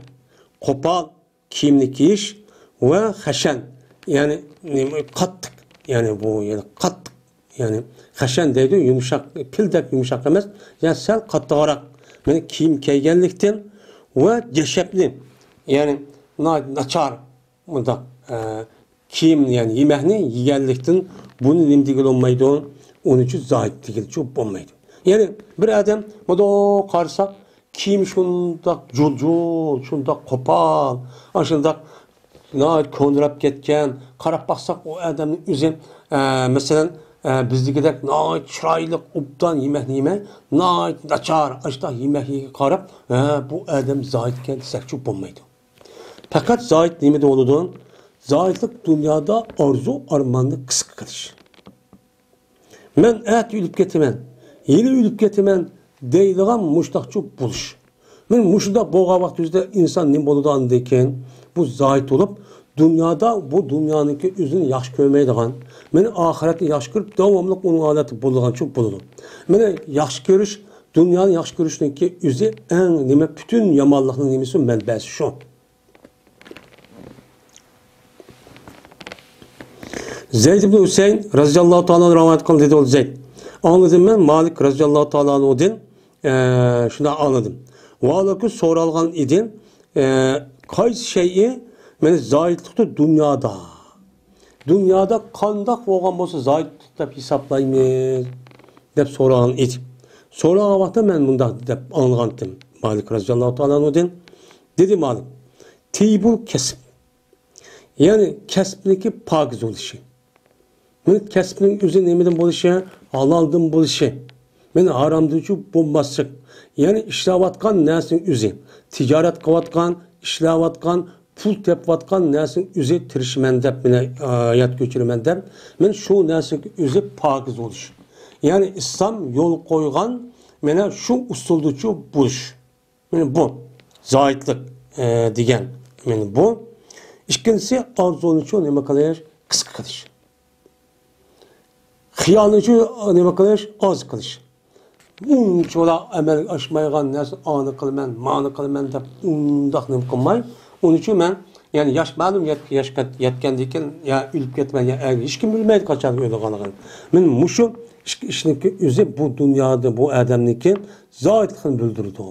قوپال، كىيىمنى كىيىش ۋە خەشەن، يەنى نېمە، قاتتىق، يەنى بۇ، يەنى قاتتىق، يەنى خەشەن دەيدۇ، يۇمشاق، پىلدەك يۇمشاق ئەمەس، يەنى سەل قاتتىقراق، مانا كىيىم كىيگەنلىكتىن ۋە جەشەپنى، يەنى نا-، ناچار، مۇنداق، ئە، كىيىم، يەنى يېمەكنى يېگەنلىكتىن بۇنى نېمە دېگىلى بولمايدۇ؟ ئۇنى ئۈچۈن زاھىد دېگىلىچۇ بولمايدۇ. يەنى بىر ئادەم مۇنداق قارىساق، كىيىمى شۇنداق جۇل-جۇل، شۇنداق قوپال، ئاشۇنداق ناھايىتى كونىراپ كەتكەن. قاراپ باقساق، ئۇ ئادەمنىڭ ئۆزى، ئە، مەسىلەن، ئە، بىزدىكىدەك ناھايىتى چىرايلىق، ئوبدان يېمەكنى يېمەي، ناھايىتى ناچار، ئاشۇنداق يېمەكلىكىگە قاراپ، ھە، بۇ ئادەم زاھىدكەن دېسەكچۇ بولمايدۇ. پەقەت زاھىد نېمىدە بولىدۇ؟ زاھىدلىق دۇنيادا ئارزۇ ئارماننى قىسقا قىلىش. مەن ئەتە ئۆلۈپ كېتىمەن، ھېلى ئۆلۈپ كېتىمەن دەيدىغان مۇشتاقچۇ بولۇش. مانا مۇشۇنداق بولغان ۋاقىت ئۆزىدە ئىنسان نېمە بولىدۇ ئاندىن كېيىن؟ بۇ زاھىد بولۇپ، دۇنيادا بۇ دۇنيانىڭكى ئۆزىنى ياخشى كۆرمەيدىغان، مانا ئاخىرەتنى ياخشى كۆرۈپ، داۋاملىق ئۇنىڭ ھالەتتە بولىدىغانچۇ بولىدۇ. مانا ياخشى كۆرۈش، دۇنيانى ياخشى كۆرۈشنىڭكى ئۆزى ئەڭ نېمە، پۈتۈن يامانلىقنىڭ نېمىسى، مەنبەسى شۇ. زەيد ئىبن ھۈسەيىن رەزىياللاھۇ تائالا ئەنھۇ رىۋايەت قىلدى، دېدى ئۇ زەيد. ئاڭلىدىم مەن مالىك رەزىياللاھۇ تائالا ئەنھۇدىن، ئە، شۇنداق ئاڭلىدىم. ۋالىكى سورالغان ئىدى، ئە، قايسى شەيئى، مانا زاھىدلىقتا دۇنيادا، دۇنيادا قانداق بولغان بولسا زاھىدلىق دەپ ھېسابلايمىز دەپ سورىغان ئىدى. سورىغان ۋاقىتتا مەن مۇنداق دەپ ئاڭلىغانتىم مالىك رەزىياللاھۇ تائالا ئەنھۇدىن. دېدى مالىك، تىيبۇل كەسىپ. يەنى كەسىپنىڭكى پاكىز بولۇشى. مانا كەسىپنىڭ ئۆزى نېمىدىن بولۇشى؟ ھالالدىن بولۇشى. مانا ھارامدىنچۇ بولماسلىق. يەنى ئىشلەۋاتقان نەرسىنىڭ ئۆزى. تىجارەت قىلىۋاتقان، ئىشلەۋاتقان، پۇل تېپىۋاتقان نەرسىنىڭ ئۆزى تىرىشىمەن دەپ، مانا ھايات كۆچۈرىمەن دەپ. مانا شۇ نەرسىنىڭ ئۆزى پاكىز بولۇش. يەنى ئىسلام يول قويغان مانا شۇ ئۇسۇلدىچۇ بولۇش. مانا بۇ زاھىدلىق، ئە، دېگەن مانا بۇ. ئىككىنچىسى، ئارزۇنىچۇ نېمە قىلىش؟ قىسقا قىلىش. خىيالنىچۇ نېمە قىلىش؟ ئاز قىلىش. ئۇنچىۋالا ئەمەلگە ئاشمايدىغان نەرسە، ئانى قىلىمەن، مانى قىلىمەن دەپ ئۇنداق نېمە قىلماي. ئۇنىڭ ئۈچۈن مەن، يەنى ياش، مەلۇم يەت-، ياشقا يەتكەندىن كېيىن، يا ئۆلۈپ كېتىمەن، يا ئەگەر ھېچكىم بىلمەيدۇ قاچان ئۆلىدىغانلىقىنى. مانا مۇشۇ ئىككى ئىشنىڭكى ئۆزى بۇ دۇنيادا بۇ ئادەمنىڭكى زاھىدلىقىنى بىلدۈرىدۇ.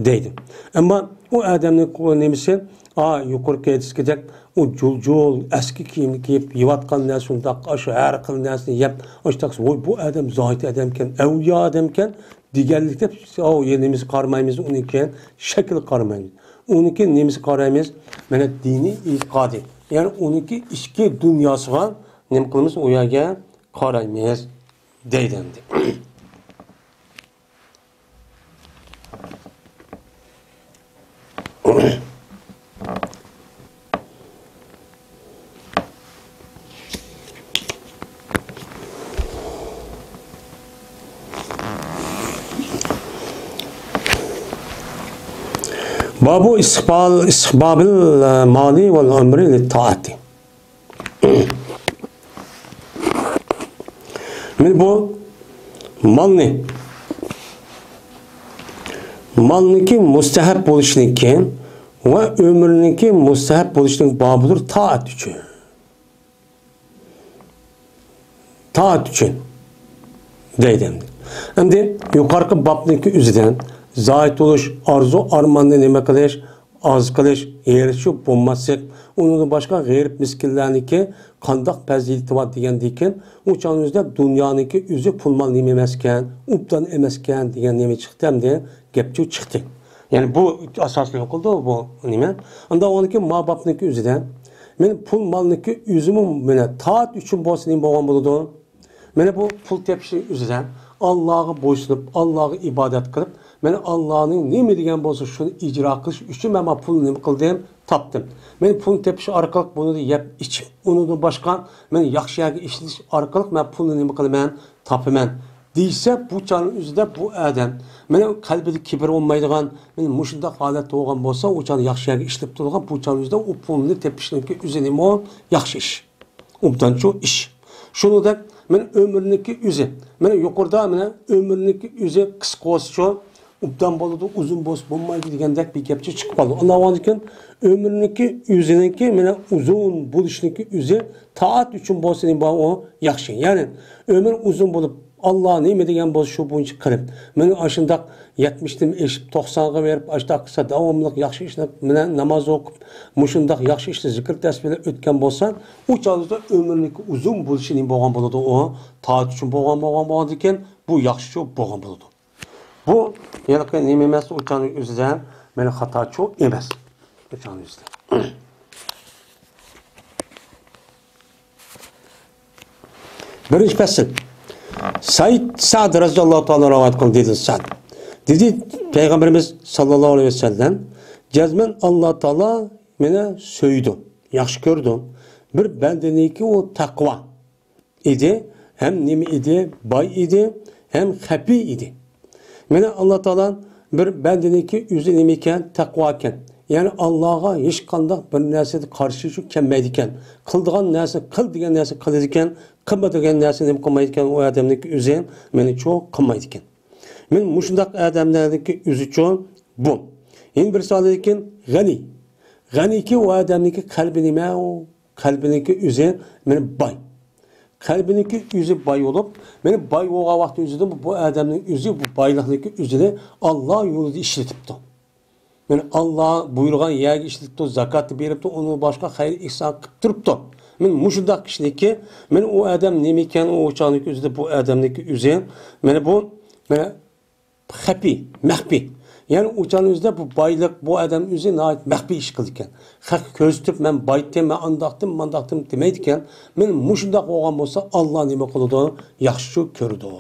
دەيدۇ. ئەمما ئۇ ئادەمنىڭ قو-، نېمىسى، ئا، يۇقىرىقى ھەدىسكىدەك، ئۇ جۇل-جۇل ئەسكى كىيىمنى كىيىپ، يەۋاتقان نەرسە شۇنداق، ئاشۇ ھەر خىل نەرسىنى يەپ، ئاشۇنداق، ۋوي، بۇ ئادەم زاھىد ئادەمكەن، ئەۋلىيا ئادەمكەن دېگەنلىك دەپ، ئاۋۇ، يە نېمىسى قارىمايمىز، ئۇنىڭكى شەكلىگە قارىمايمىز. ئۇنىڭكى نېمىسى قارايمىز؟ مانا دىنىي ئېتىقادى. يەنى ئۇنىڭكى ئىچكى دۇنياسىغا نېمە قىلىمىز؟ ئۇ يەرگە قارايمىز. دەيدۇ ئەمدى. بابۇ ئىستىقبال، ئىستىقبابىل مالى ۋەل ئەمرى لىتائەتى. مانا بۇ مالنى، مالنىڭكى مۇستەھەب بولۇشىنىڭكى ۋە ئۆمۈرنىڭكى مۇستەھەب بولۇشىنىڭ بابىدۇر تائەت ئۈچۈن. تائەت ئۈچۈن دەيدۇ ئەمدى. ئەمدى يۇقىرىقى بابنىڭكى ئۆزىدىن زاھىد بولۇش، ئارزۇ ئارماننى نېمە قىلىش، ئاز قىلىش، ھېرىسچۇ بولماسلىق، ئۇنىڭدىن باشقا غېرىب مىسكىنلەرنىڭكى قانداق پەزىلىتى بار دېگەندىكىن، ئۇ چاغنىڭ ئۆزىدە دۇنيانىڭكى ئۆزى پۇل مال نېمە ئەمەسكەن، ئوبدان ئەمەسكەن دېگەن نېمە چىقتى ئەمدى؟ گەپچۇ چىقتى. يەنى بۇ ئاساسنى قىلىدۇ بۇ نېمە. ئاندىن ئۇنىڭدىن كېيىن ما بابنىڭكى ئۆزىدە، مانا پۇل مالنىڭكى ئۆزىمۇ مانا تائەت ئۈچۈن بولسا نېمە بولغان بولىدۇ؟ مانا بۇ پۇل تېپىشنىڭ ئۆزىدە ئاللاغا بويسۇنۇپ، ئاللاغا ئىبادەت قىلىپ، مانا ئاللانىڭ نېمە دېگەن بولسا شۇنى ئىجرا قىلىش ئۈچۈن مەن ما پۇلنى نېمە قىلدىم؟ تاپتىم. مانا پۇلنى تېپىش ئارقىلىق بۇنى يەپ ئىچىپ، ئۇنىڭدىن باشقا مانا ياخشى يەرگە ئىشلىتىش ئارقىلىق مەن پۇلنى نېمە قىلىمەن؟ تاپىمەن دېسە، بۇ چاغنىڭ ئۆزىدە بۇ ئادەم، مانا قەلبىدە كىبىر بولمايدىغان، مانا مۇشۇنداق ھالەتتە بولغان بولسا، ئۇ چاغدا ياخشى يەرگە ئىشلىتىپ تۇرىدىغان، بۇ چاغنىڭ ئۆزىدە ئۇ پۇلنى تېپىشنىڭكى ئۆزى نېمە ئۇ؟ ياخشى ئىش. ئوبدانچۇ ئىش. شۇنىڭدەك مانا ئۆمۈرنىڭكى ئۆزى، مانا يۇقىرىدا مانا ئۆمۈرنىڭكى ئۆزى قىسقا بولسىچۇ، ئوبدان بولىدۇ، ئۇزۇن بولسا بولمايدۇ دېگەندەك بىر گەپچە چىقىپ قالىدۇ. ئاندىن كېيىن ئۆمۈرنىڭكى ئۆزىنىڭكى مانا ئۇزۇن بولۇشنىڭكى ئۆزى تائەت ئۈچۈن بولسا نېمە بار ئۇ ياخشى. يەنى ئۆمۈر ئۇزۇن بولۇپ، ئاللا نېمە دېگەن بولسا شۇ بويىچە قىلىپ، مانا ئاشۇنداق يەتمىشتىن ئېشىپ، توقسانغا بېرىپ، ئاشۇنداق قىلسا داۋاملىق ياخشى ئىشلار بىلەن ناماز ئوقۇپ، مۇشۇنداق ياخشى ئىشلار زىكىر تەسبىھ بىلەن ئۆتكەن بولسا، ئۇ چاغدا ئۆمۈرنىڭكى ئۇزۇن بولۇشى نېمە بولغان بولىدۇ؟ ئۇ تائەت ئۈچۈن بولغان، بولغان، بولغاندىكىن بۇ ياخشىچۇ بولغان بولىدۇ. بۇ ھېلىقى نېمە ئەمەس، ئۇ چاغنىڭ ئۆزىدە مانا خاتاچۇ ئەمەس. ئۇ چاغنىڭ ئۆزىدە. بىرىنچى پەسىل. سەئىد سەئد رەزىياللاھۇ تائالا رىۋايەت قىلدى، دېدى سەئد. دېدى، پەيغەمبىرىمىز ساللاللاھۇ ئەلەيھى ۋەسەللەم، جەزمەن ئاللا تائالا مېنى سۆيىدۇ، ياخشى كۆرىدۇ. بىر بەندىنىڭكى ئۇ تەقۋا ئىدى، ھەم نېمە ئىدى؟ باي ئىدى، ھەم خەپىي ئىدى. مانا ئاللا تائالا بىر بەندىنىڭكى ئۆزى نېمە ئىكەن؟ تەقۋا ئىكەن. يەنى ئاللاغا ھېچقانداق بىر نەرسىدە قارشى شۇ كەلمەيدىكەن. قىلىدىغان نەرسە، قىل دېگەن نەرسە قىلىدىكەن، قىلما دېگەن نەرسە نېمە قىلمايدىكەن، ئۇ ئادەمنىڭكى ئۆزى مېنىچۇ قىلمايدىكەن. مانا مۇشۇنداق ئادەملەرنىڭكى ئۆزىچۇ بۇ. يەنە بىرسى ئاندىن كېيىن غەنىي. غەنىيكى ئۇ ئادەمنىڭكى قەلبى نېمە ئۇ؟ قەلبىنىڭكى ئۆزى مانا باي. قەلبىنىڭكى ئۆزى باي بولۇپ، مانا باي بولغان ۋاقتى ئۆزىدە بۇ، بۇ ئادەمنىڭ ئۆزى بۇ بايلىقنىڭكى ئۆزىنى ئاللا يولىدا ئىشلىتىپتۇ. مانا ئاللا بۇيرۇغان يەرگە ئىشلىتىپتۇ، زاكاتنى بېرىپتۇ، ئۇنىڭ باشقا خەير ئېھسان قىلىپ تۇرۇپتۇ. مانا مۇشۇنداق كىشىنىڭكى، مانا ئۇ ئادەم نېمە ئىكەن، ئۇ چاغنىڭكى ئۆزىدە بۇ ئادەمنىڭكى ئۆزى، مانا بۇ، مانا خەپىي، مەخپىي. يەنى ئۇ چاغنىڭ ئۆزىدە بۇ بايلىق، بۇ ئادەم ئۆزى ناھايىتى مەخپىي ئىش قىلىدىكەن. خەققە كۆرسىتىپ، مەن بايتتىم، مەن ئانداقتىم، مانداقتىم دېمەيدىكەن. مانا مۇشۇنداق بولغان بولسا، ئاللا نېمە قىلىدۇ؟ ياخشىچۇ كۆرىدۇ،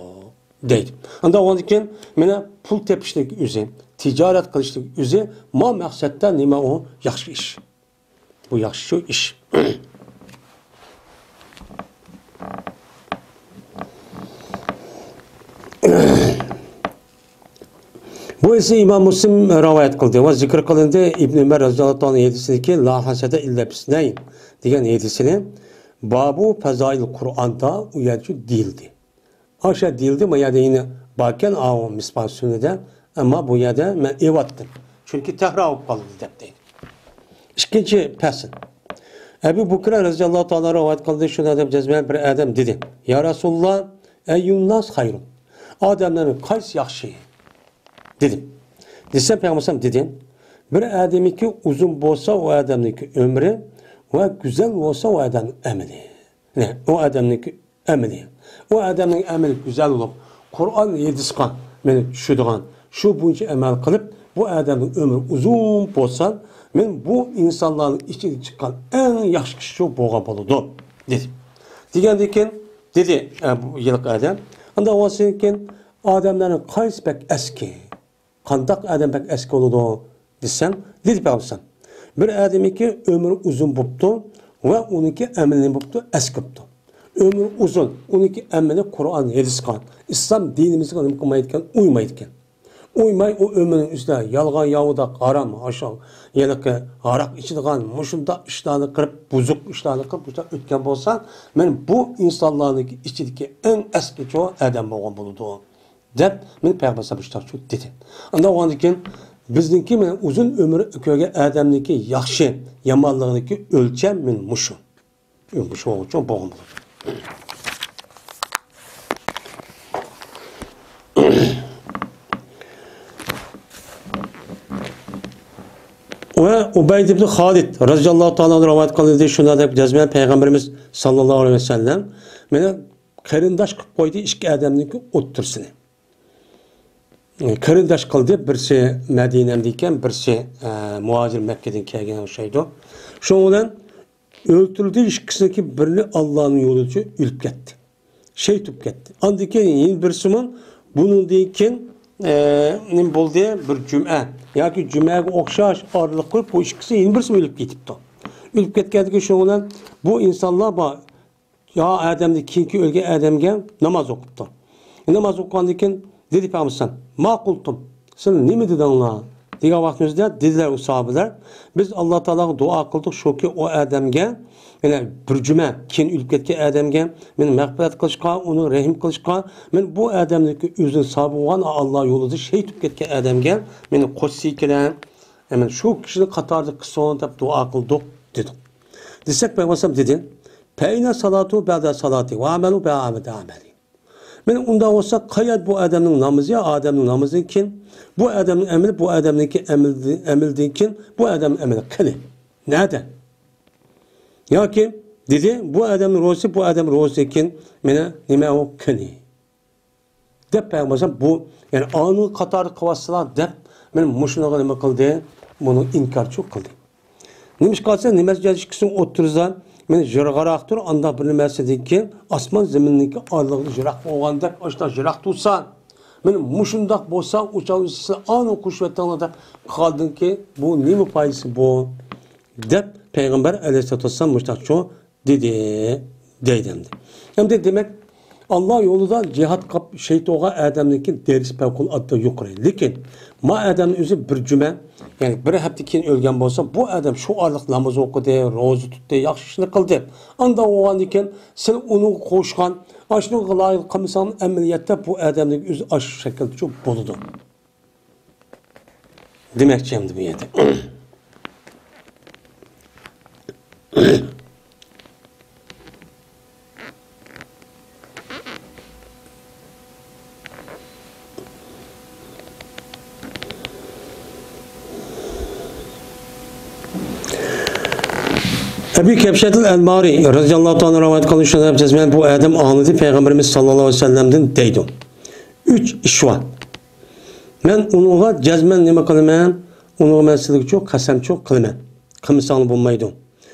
دەيدۇ. ئاندىن ئۇنىڭدىن كېيىن مانا پۇل تېپىشنىڭ ئۆزى، تىجارەت قىلىشنىڭ ئۆزى، ما مەقسەتتە نېمە ئۇ؟ ياخشى ئىش. بۇ ياخشىچۇ ئىش. بۇ ئېسى ئىمام مۇسلىم رىۋايەت قىلدى ۋە زىكىر قىلىندى. ئىبن ئۆمەر رەزىياللاھۇ تائالا ھەدىسىدىكى لا ھەسەدە ئىللا بىسنەين دېگەن ھەدىسىنى بابۇ پەزائىل قۇرئاندا ئۇ يەرچۇ دېيىلدى. ئاشۇ دېيىلدى، ما يەردە يەنە باركەن، ئاۋۇ مىسباھ سۈننىدە، ئەمما بۇ يەردە مەن ئېۋەتتىم. چۈنكى تەكرار بولۇپ قالدى دەپ دەيدۇ. ئىككىنچى پەسىل. ئەبۇ بۇكرە رەزىياللاھۇ تائالا رىۋايەت قىلدى، شۇنى دەپ جەزمەن بىر ئادەم دېدى، يا رەسۇلاللا، ئەييۇنناس خەيرۇن؟ ئادەملەرنىڭ قايسى ياخشى؟ دېدىم. دېسەم، پەيغەمبەر دېدى، بىر ئادەمنىڭكى ئۇزۇن بولسا، ئۇ ئادەمنىڭكى ئۆمرى ۋە گۈزەل بولسا، ئۇ ئادەمنىڭ ئەمىلى. نە، ئۇ ئادەمنىڭكى ئەمىلى. ئۇ ئادەمنىڭ ئەمىلى گۈزەل بولۇپ، قۇرئان، ھەدىسقا مېنى چۈشىدىغان، شۇ بويىچە ئەمەل قىلىپ، بۇ ئادەمنىڭ ئۆمرى ئۇزۇن بولسا، مەن بۇ ئىنسانلارنىڭ ئىچىدىن چىققان ئەڭ ياخشى كىشى شۇ بولغان بولىدۇ، دېدى. دېگەندىن كېيىن دېدى، ئە، بۇ ھېلىقى ئادەم، ئاندىن ئۇنىڭدىن كېيىن ئادەملەرنىڭ قايسى بەك ئەسكى؟ قانداق ئادەم بەك ئەسكى بولىدۇ دېسەم، دېدى پەيغەمبەر، بىر ئادەمنىڭكى ئۆمرى ئۇزۇن بوپتۇ ۋە ئۇنىڭكى ئەمىلى بوپتۇ، ئەسكى بوپتۇ. ئۆمرى ئۇزۇن، ئۇنىڭكى ئەمىلى قۇرئان، ھەدىسقا، ئىسلام دىنىمىزغا نېمە قىلمايدىكەن، ئۇيمايدىكەن. ئۇيماي، ئۇ ئۆمرىنىڭ ئۈستىدە يالغان ياۋىداق، ھارام، ئاشاق، ھېلىقى ھاراق ئىچىدىغان، مۇشۇنداق ئىشلارنى قىلىپ، بۇزۇق ئىشلارنى قىلىپ، مۇشۇنداق ئۆتكەن بولسا، مەن بۇ ئىنسانلارنىڭ ئىچىدىكى ئەڭ ئەسكىچۇ ئادەم بولغان بولىدۇ. دەپ، مېنى پەيغەمبەر ئەلەيھىسسالام مۇشۇنداق دېدى. ئاندىن ئۇنىڭدىن كېيىن بىزنىڭكى مانا ئۇزۇن ئۆمۈر كۆرگەن ئادەمنىڭكى ياخشى، يامانلىقىنىڭكى ئۆلچەم مانا مۇشۇ. مۇشۇ ئۈچۈن بولغان بولىدۇ. ۋە ئۇبەيد ئىبن خالىد رەزىياللاھۇ تائالا ئەنھۇ رىۋايەت قىلىندى، شۇنداق دەپ جەزمەن پەيغەمبىرىمىز ساللاللاھۇ ئەلەيھى ۋەسەللەم مېنى قېرىنداش قىلىپ قويدى ئىككى ئادەمنىڭكى ئوتتۇرىسىنى. قېرىنداش قىلدى، بىرسى مەدىنەدىكەن، بىرسى، ئە، مۇھاجىر مەككىدىن كەلگەن ئوخشايدۇ. شۇنىڭ بىلەن ئۆلتۈردى، ئىككىسىنىڭكى بىرىنى ئاللانىڭ يولىچە ئۆلۈپ كەتتى. شېھىت بولۇپ كەتتى. ئاندىن كېيىن يەنە بىرسىمۇ بۇنىڭدىن كېيىن، ئە، نېمە بولدى؟ بىر جۈمئە ياكى جۈمئەگە ئوخشاش ئارىلىق قويۇپ، بۇ ئىككىسى يەنە بىرسىمۇ ئۆلۈپ كېتىپتۇ. ئۆلۈپ كەتكەندىن كېيىن شۇنىڭ بىلەن بۇ ئىنسانلار بار، يا ئادەمدىن كېيىنكى ئۆلگەن ئادەمگە ناماز ئوقۇپتۇ. ناماز ئوقۇغاندىن كېيىن دېدى پەيغەمبەر: «ما قۇلتۇم؟ سىلەر نېمە دېدىڭلار؟» دېگەن ۋاقتىمىزدا دېدىلەر ئۇ ساھابىلەر: «بىز ئاللا تائالاغا دۇئا قىلدۇق، شۇكى ئۇ ئادەمگە، يەنە بىر جۈمە كېيىن ئۆلۈپ كەتكەن ئادەمگە مېنى مەغپىرەت قىلىشقا، ئۇنى رەھىم قىلىشقا، مەن بۇ ئادەمنىڭكى ئۆزىنى سابىق بولغان ئاللا يولىدا شېھىت بولۇپ كەتكەن ئادەمگە مېنى قوشسىكىنە، مەن شۇ كىشىنى قاتارىدا قىلسۇن دەپ دۇئا قىلدۇق» دېدۇق. دېسەك، پەيغەمبەر دېدى: «فەئىنە سالاتۇ بەدە سالاتی ۋە ئەمەلۇ بەدە ئەمەلى.» مانا ئۇنداق بولسا، قايەر بۇ ئادەمنىڭ نامىزى، ئادەمنىڭ نامىزىدىن كېيىن بۇ ئادەمنىڭ ئەمىلى، بۇ ئادەمنىڭكى ئەمىلى، ئەمىلىدىن كېيىن بۇ ئادەمنىڭ ئەمىلى قېنى؟ نەدە؟ ياكى دېدى، بۇ ئادەمنىڭ روزىسى، بۇ ئادەم روزىسىدىن كېيىن مانا نېمە ئۇ قېنى؟ دەپ پەيغەمبەر بۇ، يەنى ئانىڭ قاتارى قىلىۋاتسىلا دەپ، مانا مۇشۇنىڭغا نېمە قىلدى؟ بۇنى ئىنكارچۇ قىلدى. نېمىشقا دېسە، نېمە ئىككىسىنىڭ ئوتتۇرىسىدا مانا يىراقراقتۇر، ئانداق بىر نېمىسىدىن كېيىن ئاسمان زېمىننىڭكى ئارىلىقىدا يىراق بولغان دەپ، ئاشۇنداق يىراق تۇرسا، مانا مۇشۇنداق بولسا، ئۇ چاغدا سىلەر ئانىڭ قوشۇۋەتتىڭلار دەپ قالدىڭكى، بۇ نېمە پايدىسى بۇ؟ دەپ پەيغەمبەر ئەلەيھىسسالاتۇ ۋەسسالام مۇشۇنداقچۇ دېدى، دەيدۇ ئەمدى. ئەمدى دېمەك، ئاللا يولىدا جىھاد قىلىپ شېھىت بولغان ئادەمنىڭكى دەرىجىسى پەۋقۇلئاددە يۇقىرى. لېكىن ما ئادەمنىڭ ئۆزى بىر جۈمە، يەنى بىر ھەپتە كېيىن ئۆلگەن بولسا، بۇ ئادەم شۇ ئارىلىق ناماز ئوقۇدى، روزا تۇتتى، ياخشى ئىشنى قىلدى. ئانداق بولغاندىن كېيىن سىلەر ئۇنىڭغا قوشقان، ئاشۇنىڭغا لايىق قىلمىساڭ، ئەمەلىيەتتە بۇ ئادەمنىڭ ئۆزى ئاشۇ شەكىلدىچۇ بولىدۇ. دېمەكچى ئەمدى بۇ يەردە. ئەبۇ كەبشەتىل ئەنمارى رەزىياللاھۇ تائالا رىۋايەت قىلىنىشىدە، بۇ ئادەم ئاڭلىدى، پەيغەمبىرىمىز ساللاللاھۇ ئەلەيھى ۋەسەللەمدىن دەيدۇ. ئۈچ ئىش بار. مەن ئۇنىڭغا جەزمەن نېمە قىلىمەن؟ ئۇنىڭغا مەن سىلىگىچۇ قەسەمچۇ قىلىمەن. قىلمىساڭلار بولمايدۇ.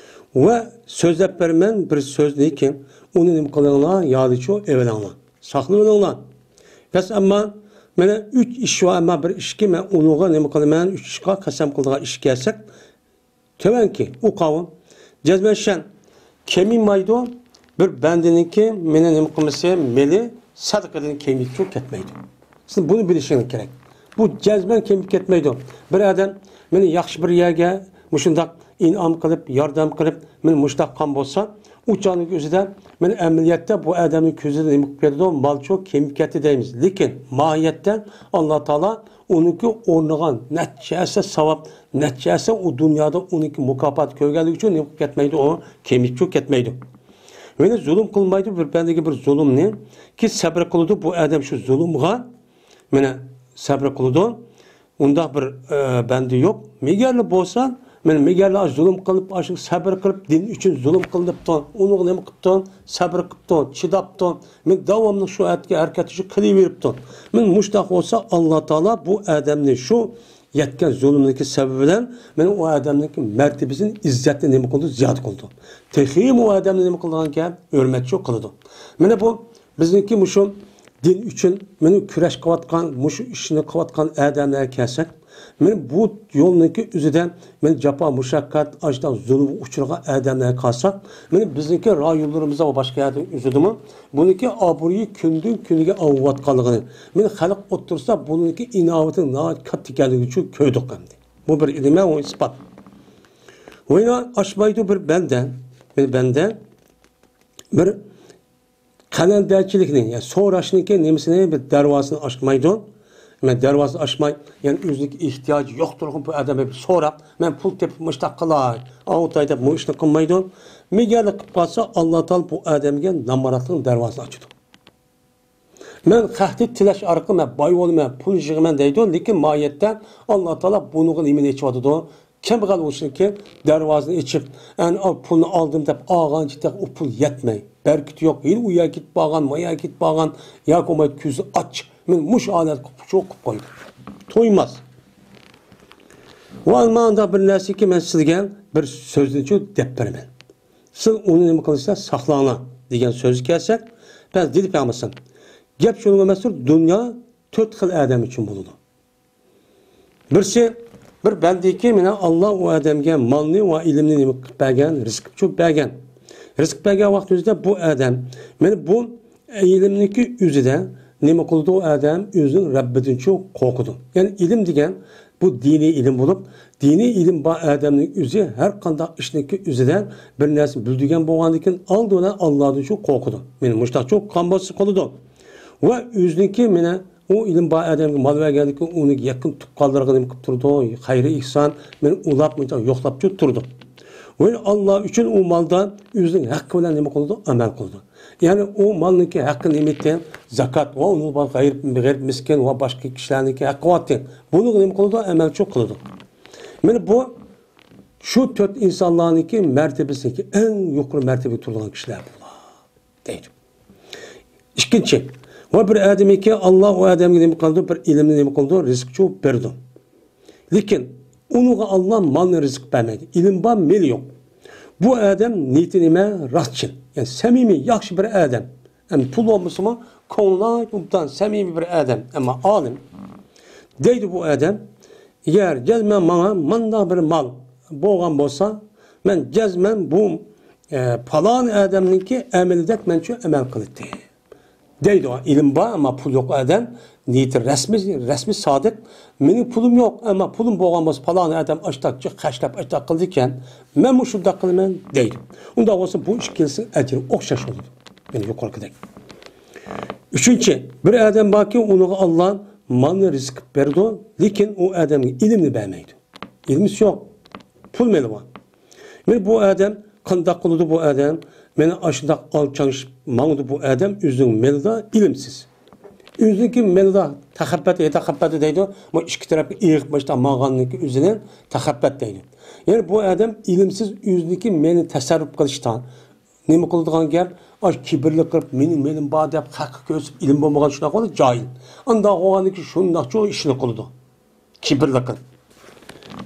ۋە سۆزلەپ بېرىمەن بىر سۆزنىكى، ئۇنى نېمە قىلىڭلار؟ يادىچۇ ئېلىۋېلىڭلار. ساقلىۋېلىڭلار. بەس ئەمما مانا ئۈچ ئىش بار، ئەمما بىر ئىشكى مەن ئۇنىڭغا نېمە قىلىمەن؟ ئۈچ ئىشقا قەسەم قىلىدىغان ئىش كەلسەك، تۆۋەنكى، ئۇ قاۋۇل. جەزمەن شەن كېمىمەيدۇ، بىر بەندىنىڭكى مېنى نېمە قىلمىسى، مېلى سەدىقىدىن كېمىيىپچۇ كەتمەيدۇ. سىز بۇنى بىلىشىڭىز كېرەك. بۇ جەزمەن كېمىيىپ كەتمەيدۇ. بىر ئادەم مېنى ياخشى بىر يەرگە مۇشۇنداق ئىنئام قىلىپ، ياردەم قىلىپ، مېنى مۇشۇنداق قىلغان بولسا، ئۇ چاغنىڭ ئۆزىدە مەن ئەمەلىيەتتە بۇ ئادەمنىڭ كۆزىدە نېمە قىلىپ كەتتى؟ مالچۇ كېمىيىپ كەتتى دەيمىز. لېكىن ماھىيەتتە ئاللا تائالا ئۇنىڭكى ئورنىغا نەچچە ھەسسە ساۋاب، نەچچە ھەسسە ئۇ دۇنيادا ئۇنىڭكى مۇكاپاتى كۆرگەنلىكى ئۈچۈن نېمە قىلىپ كەتمەيدۇ؟ ئۇ كېمىيىپچۇ كەتمەيدۇ. مېنى زۇلۇم قىلمايدۇ، بىر بەندىگە بىر زۇلۇمنى، كى سەبرى قىلىدۇ بۇ ئادەم شۇ زۇلۇمغا. مانا سەبرى قىلىدۇ. ئۇنداق بىر، ئە، بەندە يوق. مېگەرلا بولسا، مانا مېگەرلا زۇلۇم قىلىپ، ئاشۇ سەبرى قىلىپ، دىن ئۈچۈن زۇلۇم قىلىنىپتۇ. ئۇنىڭغا نېمە قىپتۇ؟ سەبرى قىپتۇ، چىداپتۇ. مانا داۋاملىق شۇ ھەرىكەت قىلىۋېرىپتۇ. مانا مۇشۇنداق بولسا، ئاللا تائالا بۇ ئادەمنى شۇ يەتكەن زۇلۇمنىڭكى سەۋەبى بىلەن مانا ئۇ ئادەمنىڭكى مەرتىۋىسىنى، ئىززەتنى نېمە قىلىدۇ؟ زىيادە قىلىدۇ. تېخىمۇ ئۇ ئادەمنى نېمە قىلىدىغانكەن؟ ھۆرمەتچۇ قىلىدۇ. مانا بۇ بىزنىڭكى مۇشۇ دىن ئۈچۈن مانا كۈرەش قىلىۋاتقان، مۇشۇ ئىشنى قىلىۋاتقان ئادەملەرگە كەلسەك، مانا بۇ يولنىڭكى ئۆزىدە مانا جاپا مۇشەققەت، ئاشۇنداق زۇلۇمغا ئۇچرىغان ئادەملەرگە قالساق، مانا بىزنىڭكى رايونلىرىمىزدا ۋە باشقا يەرنىڭ ئۆزىدىمۇ بۇنىڭكى ئابرۇيى كۈندىن كۈنگە ئاۋۇۋاتقانلىقىنى، مانا خەلق ئوتتۇرىسىدا بۇنىڭكى ئىناۋىتىنىڭ ناھايىتى كاتتا ئىكەنلىكىنى كۆردۇق ئەمدى. بۇ بىر نېمە، ئۇ ئىسپات. ۋە يەنە ئاچمايدۇ بىر بەندە، بىر بەندە بىر قەلەندەرچىلىكنى، يەنى سوراشنىڭكى نېمىسىنى، بىر دەرۋازىسىنى ئاچمايدۇ. مەن دەرۋازىنى ئاچماي، يەنى ئۆزىنىڭكى ئېھتىياجى يوق تۇرغان بۇ ئادەمگە بىر سوراپ، مەن پۇل تېپىپ مۇشتاق قىلاي، ئاۋۇتاي دەپ بۇ ئىشنى قىلمايدۇ. مېگەرلا قىلىپ قالسا، ئاللا تائالا بۇ ئادەمگە نامراتلىقنىڭ دەرۋازىسىنى ئاچىدۇ. مەن خەقتىن تىلەش ئارقىلىق مەن باي بولىمەن، پۇل يىغىمەن دەيدۇ، لېكىن ماھىيەتتە ئاللا تائالا بۇنىڭغا نېمىنى ئېچىۋاتىدۇ؟ كەمبەغەل بولۇشتىن كېيىن دەرۋازىنى ئېچىپ، ئەنە پۇلنى ئالدىم دەپ ئالغانچە تېخى ئۇ پۇل يەتمەي، بەرىكىتى يوق، ھېلى ئۇ يەرگە كېتىپ بارغان، ما يەرگە كېتىپ بارغان، ياكى بولمايدۇ كۆزى ئاچ، مەن مۇشۇ ھالەتكە قوپۇپ قويدۇم. تويماس. ۋە مانداق بىر نەرسىكى، مەن سىزگە بىر سۆزنىچۇ دەپ بېرىمەن. سىز ئۇنى نېمە قىلىسىلەر، ساقلاڭلار دېگەن سۆزگە كەلسەك، بەس دېدى پەيغەمبەر ئەلەيھىسسالام، گەپ شۇنىڭغا ئەمەستۇر، دۇنيا تۆت خىل ئادەم ئۈچۈن بولىدۇ. بىرسى، بىر بەندىكى، مانا، ئاللا ئۇ ئادەمگە مالنى ۋە ئىلىمنى نېمە قىلىپ بەرگەن، رىزىق قىلىپ بەرگەن. رىزىق بەرگەن ۋاقتىمىزدا بۇ ئادەم، مانا، بۇ ئىلىمنىكى ئۆزىدە نېمە قىلىدۇ؟ ئۇ ئادەم ئۆزىنىڭ رەببىدىنچۇ قورقىدۇ. يەنى ئىلىم دېگەن بۇ دىنىي ئىلىم بولۇپ، دىنىي ئىلىم بار ئادەمنىڭ ئۆزى ھەر قانداق ئىشنىكى ئۆزىدە بىر نەرسە بىلدۈرگەن بولغاندىكىن ئالدى بىلەن ئاللادىنچۇ قورقىدۇ. مانا مۇشۇنداقچۇ قىلغان بولسا قىلىدۇ. ۋە ئۆزىنىڭكى، مانا، ئۇ ئىلىم بار ئادەمگە مال بەرگەندىكىن ئۇنىڭ يېقىن تۇغقانلىرىغا نېمە قىلىپ تۇرىدۇ؟ خەير ئېھسان، مانا، ئۇلاپ مۇنداق يوقلاپچۇ تۇرىدۇ. ۋە ئاللا ئۈچۈن ئۇ مالدا ئۆزىنىڭ ھەققى بىلەن نېمە قىلىدۇ؟ ئەمەل قىلىدۇ. يەنى ئۇ مالنىڭكى ھەققى نېمىتى؟ زاكات. ۋە ئۇنىڭ بار غەرىب، غەرىب مىسكىن ۋە باشقا كىشىلەرنىڭكى ھەققى بارتى. بۇنىڭغا نېمە قىلىدۇ؟ ئەمەلچۇ قىلىدۇ. مانا بۇ شۇ تۆت ئىنسانلارنىڭكى مەرتىبىسىدىكى ئەڭ يۇقىرى مەرتىبىگە تۇرىدىغان كىشىلەر بۇلار، دەيدۇ. ئىككىنچى، ۋە بىر ئادەمكى، ئاللا ئۇ ئادەمگە نېمە قىلىدۇ؟ بىر ئىلىمنى نېمە قىلىدۇ؟ رىزىقچۇ بېرىدۇ. لېكىن ئۇنىڭغا ئاللا مالنى رىزىق بەرمەيدۇ. ئىلىم بار، مېلى يوق. بۇ ئادەم نىيىتى نېمە؟ راستچىل. يەنى سەمىمىي، ياخشى بىر ئادەم. ئەمدى پۇل بولمىسىمۇ، كۆڭلى ئوبدان، سەمىمىي بىر ئادەم، ئەمما ئالىم. دەيدۇ بۇ ئادەم، ئەگەر جەزمەن ماڭا مانداق بىر مال بولغان بولسا، مەن جەزمەن بۇ، ئە، پالان ئادەمنىڭكى ئەمىلىدەك مەنچۇ ئەمەل قىلاتتى. دەيدۇ، ئىلىم بار، ئەمما پۇل يوق ئادەم، نىيىتى رەسمىي، رەسمىي سادىق، مېنىڭ پۇلۇم يوق، ئەمما پۇلۇم بولغان بولسا، پالان ئادەم ئاشتاقچە خەجلەپ ئاشتاق قىلىدىكەن، مەنمۇ شۇنداق قىلىمەن، دەيدۇ. ئۇنداق بولسا، بۇ ئىككىلىسىنىڭ ئەجرى ئوخشاش بولىدۇ. يەنى يۇقىرىقىدەك. ئۈچىنچى، بىر ئادەم باركى، ئۇنىڭغا ئاللا مالنى رىزىق قىلىپ بېرىدۇ، لېكىن ئۇ ئادەمگە ئىلىمنى بەرمەيدۇ. ئىلمىسى يوق، پۇل مېلى بار. مانا بۇ ئادەم قانداق قىلىدۇ بۇ ئادەم؟ مانا ئاشۇنداق ئالچاڭشىپ ماڭىدۇ بۇ ئادەم ئۆزىنىڭ مېلىدا ئىلىمسىز. ئۆزىنىڭكى مېلىدا تەخەپپەت، يا تەخەپپەت دەيدۇ، بۇ ئىككى تەرەپكە ئېغىپ مۇشۇنداق ماڭغاننىڭكى ئۆزىنى تەخەپپەت دەيدۇ. يەنى بۇ ئادەم ئىلىمسىز ئۆزىنىڭكى مېلىنى تەسەررۇپ قىلىشتا نېمە قىلىدىغان گەپ؟ ئاش كىبىرلىك قىلىپ، مېنىڭ مېلىم بار دەپ خەققە كۆرسىتىپ، ئىلىم بولمىغان شۇنداق بولدى، جاھىل. ئانداق بولغاندىكىن شۇنداقچۇ ئىشنى قىلىدۇ. كىبىرلىق قىلىپ.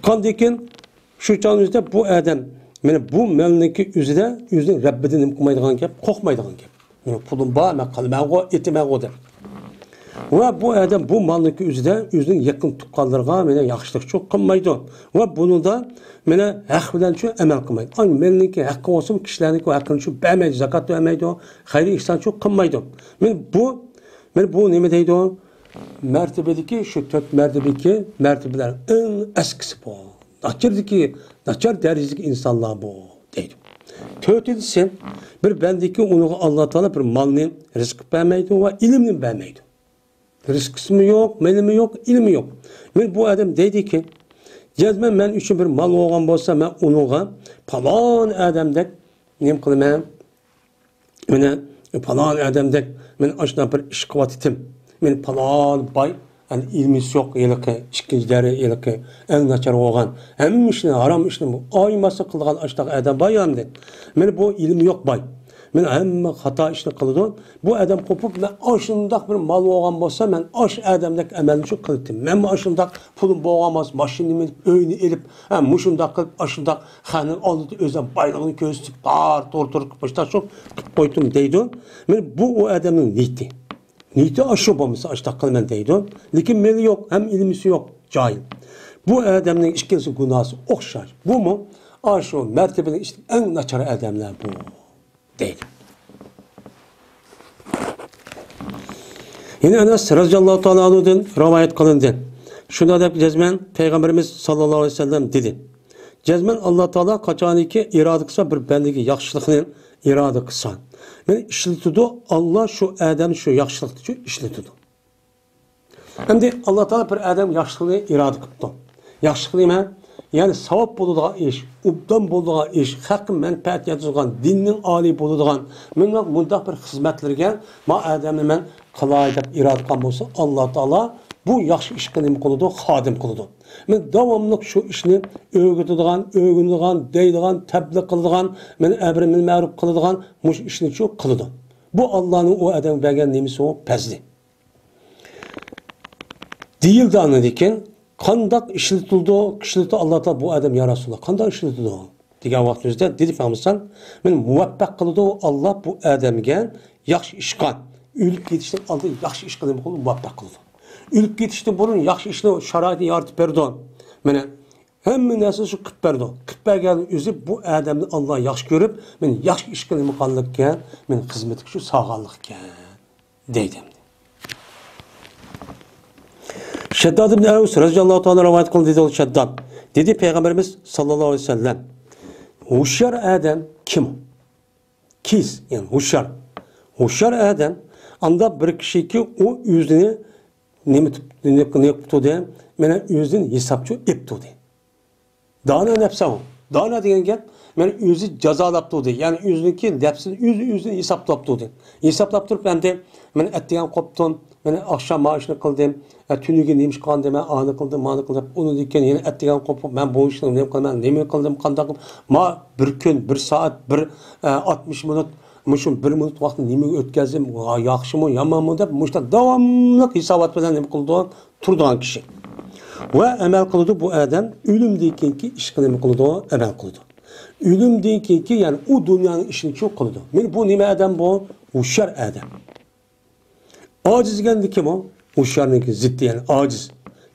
قاندىكىن شۇ چاغنىڭ ئۆزىدە بۇ ئادەم، مانا بۇ مالنىڭكى ئۆزىدە ئۆزىنىڭ رەببىدىن نېمە قىلمايدىغان گەپ؟ قورقمايدىغان گەپ. مېنىڭ پۇلۇم بار، مەن قىلىمەنغۇ، ئېتىمەنغۇ دەپ. ۋە بۇ ئادەم بۇ مالنىڭكى ئۆزىدە ئۆزىنىڭ يېقىن تۇغقانلىرىغا مانا ياخشىلىقچۇ قىلمايدۇ. ۋە بۇنىڭدا مانا ھەق بىلەنچۇ ئەمەل قىلمايدۇ. ئاي مالنىڭكى ھەققى بولسىمۇ كىشىلەرنىڭكى ھەققىنىچۇ بەرمەيدۇ، زاكات بەرمەيدۇ، خەير ئېھسانچۇ قىلمايدۇ. مانا بۇ، مانا بۇ نېمە دەيدۇ؟ مەرتىبىدىكى، شۇ تۆت مەرتىبىدىكى مەرتىبىلەر ئەڭ ئەسكىسى بۇ. ناچاردىكى، ناچار دەرىجىدىكى ئىنسانلار بۇ، دەيدۇ. تۆتىنچىسى، بىر بەندىكى ئۇنىڭغا ئاللا تائالا بىر مالنى رىزىق بەرمەيدۇ ۋە ئىلىمنى بەرمەيدۇ. رىزقىسىمۇ يوق، مېلىمۇ يوق، ئىلمى يوق. مانا بۇ ئادەم دەيدىكى، جەزمەن مەن ئۈچۈن بىر مال بولغان بولسا، مەن ئۇنىڭغا پالان ئادەمدەك نېمە قىلىمەن؟ مانا پالان ئادەمدەك مەن ئاشۇنداق بىر ئىش قىلىۋاتىتىم. مەن پالان باي، ئەنە ئىلمىسى يوق ھېلىقى، ئىككىنچى دەرىجە ھېلىقى، ئەڭ ناچار بولغان، ھەممە ئىشنى، ھارام ئىشنى ئايىماسلىق قىلىدىغان ئاشۇنداق ئادەم باي ئاندىن. مانا بۇ ئىلمى يوق باي. مانا ھەممە خاتا ئىشنى قىلىدۇ. بۇ ئادەم قوپۇپ، مەن ئاشۇنداق بىر مال بولغان بولسا، مەن ئاشۇ ئادەمدەك ئەمەلنى شۇ قىلاتتىم. مەنمۇ ئاشۇنداق پۇلۇم بولغان بولسا، ماشىنىنى مىنىپ، ئۆينى ئېلىپ، ھە، مۇشۇنداق قىلىپ، ئاشۇنداق خەقنىڭ ئالدىدا ئۆزىنىڭ بايلىقىنى كۆرسىتىپ، تار، تور، تور قىلىپ، مۇشۇنداق شۇ قىلىپ قويدۇم دەيدۇ. مانا بۇ ئۇ ئادەمنىڭ نىيىتى. نىيىتى ئاشۇ بولمىسا، ئاشۇنداق قىلىمەن دەيدۇ. لېكىن مېلى يوق، ھەم ئىلمىسى يوق، جاھىل. بۇ ئادەمنىڭ ئىككىلىسى گۇناھسى ئوخشاش. بۇمۇ ئاشۇ مەرتىبىنىڭ ئىچىدە ئەڭ ناچار ئادەملەر بۇ. دەيدۇ. يەنە ئەنەس رەزىياللاھۇ تائالا ئەنھۇدىن رىۋايەت قىلىندى. شۇنداق دەپ جەزمەن پەيغەمبىرىمىز ساللاللاھۇ ئەلەيھى ۋەسەللەم دېدى، جەزمەن ئاللا تائالا قاچانكى ئىرادە قىلسا بىر بەندىگە ياخشىلىقنى ئىرادە قىلسا، مەن ئىشلىتىدۇ، ئاللا شۇ ئادەمنى شۇ ياخشىلىقنى ئىشلىتىدۇ. ئەمدى ئاللا تائالا بىر ئادەم ياخشىلىقنى ئىرادە قىپتۇ. ياخشىلىق نېمە؟ يەنى ساۋاب بولىدىغان ئىش، ئوبدان بولىدىغان ئىش، خەققە مەنپەئەت يەتكۈزىدىغان، دىننىڭ ئالىي بولىدىغان، مۇنداق، مۇنداق بىر خىزمەتلىرىگە ما ئادەمنى مەن قىلاي دەپ ئىرادە قىلغان بولسا، ئاللا تائالا بۇ ياخشى ئىشقا نېمە قىلىدۇ؟ خادىم قىلىدۇ. مەن داۋاملىق شۇ ئىشنى ئۆگىتىدىغان، ئۆگىنىدىغان، دەيدىغان، تەبلىغ قىلىدىغان، مەن ئەمرى مەرۇپ قىلىدىغان مۇشۇ ئىشنى شۇ قىلىدۇ. بۇ ئاللانىڭ ئۇ ئادەمگە بەرگەن نېمىسى ئۇ پەزلى. دېيىلدى ئاندىن كېيىن، قانداق ئىشلىتىلىدۇ، ئىشلىتىدۇ ئاللا تائالا بۇ ئادەم، يا رەسۇلاللا، قانداق ئىشلىتىدۇ؟ دېگەن ۋاقتىمىزدا دېدى پەيغەمبىرىمىز، مېنى مۇۋەپپەق قىلىدۇ ئاللا بۇ ئادەمگە ياخشى ئىشقا، ئۆلۈپ كېتىشتىن ئالدىن ياخشى ئىشقا نېمە قىلىدۇ؟ مۇۋەپپەق قىلىدۇ. ئۆلۈپ كېتىشتىن بۇرۇن ياخشى ئىشنى شارائىتىنى يارىتىپ بېرىدۇ. مانا ھەممە نەرسىنى شۇ قىلىپ بەردى. قىلىپ بەرگەن ئۆزى بۇ ئادەمنى ئاللا ياخشى كۆرۈپ، مېنى ياخشى ئىشقا نېمە قىلغانلىقكەن، مېنى خىزمەتكە شۇ سالغانلىقكەن. دەيدۇ. شەدداد ئىبن ئەۋس رەزىياللاھۇ تائالا رىۋايەت قىلدى، دېدى شەدداد. دېدى پەيغەمبىرىمىز ساللاللاھۇ ئەلەيھى ۋەسەللەم، ھوشيار ئادەم كىم؟ كىس، يەنى ھوشيار. ھوشيار ئادەم ئاندا بىر كىشىكى ئۇ ئۆزىنى نېمە تۇت-، نېمە قىلىپ تۇردى؟ مانا ئۆزىدىن ھېسابچى ئېپ تۇردى. دانا نەپسە ئۇ. دانا دېگەن گەپ، مانا ئۆزى جازالاپ تۇردى. يەنى ئۆزىنىڭكى نەپسىنى ئۆزى ئۆزىنى ھېسابلاپ تۇردى. ھېسابلاپ تۇرۇپ ئەمدى، مانا ئەتىگەن قوپتۇم، مانا ئاخشام مانا ئىشنى قىلدىم، ئە، تۈنۈگۈن نېمە ئىش قىلغان دېمە، ئانى قىلدىم، مانى قىلدىم دەپ، ئۇنىڭدىن كېيىن يەنە ئەتىگەن قوپۇپ، مەن بۇ ئىشنى نېمە قىلىمەن، نېمە قىلدىم، قانداق قىلدىم، ما بىر كۈن، بىر سائەت، بىر، ئە، ئاتمىش مىنۇت، مۇشۇ بىر مىنۇت ۋاقىتنى نېمىگە ئۆتكۈزدۈم، ۋا، ياخشىمۇ، يامانمۇ دەپ، مۇشۇنداق داۋاملىق ھېسابات بىلەن نېمە قىلىدۇ، تۇرىدىغان كىشى. ۋە ئەمەل قىلىدۇ، بۇ ئادەم ئۆلۈمدىن كېيىنكى ئىشقا نېمە قىلىدۇ، ئەمەل قىلىدۇ. ئۆلۈمدىن كېيىنكى، يەنى ئۇ دۇنيانىڭ ئىشىنى شۇ قىلىدۇ. مانا بۇ نېمە ئادەم بۇ؟ ھوشيار ئادەم. ئاجىز دېگەندىكى بۇ، ھوشيارنىڭكى زىتى، يەنى ئاجىز.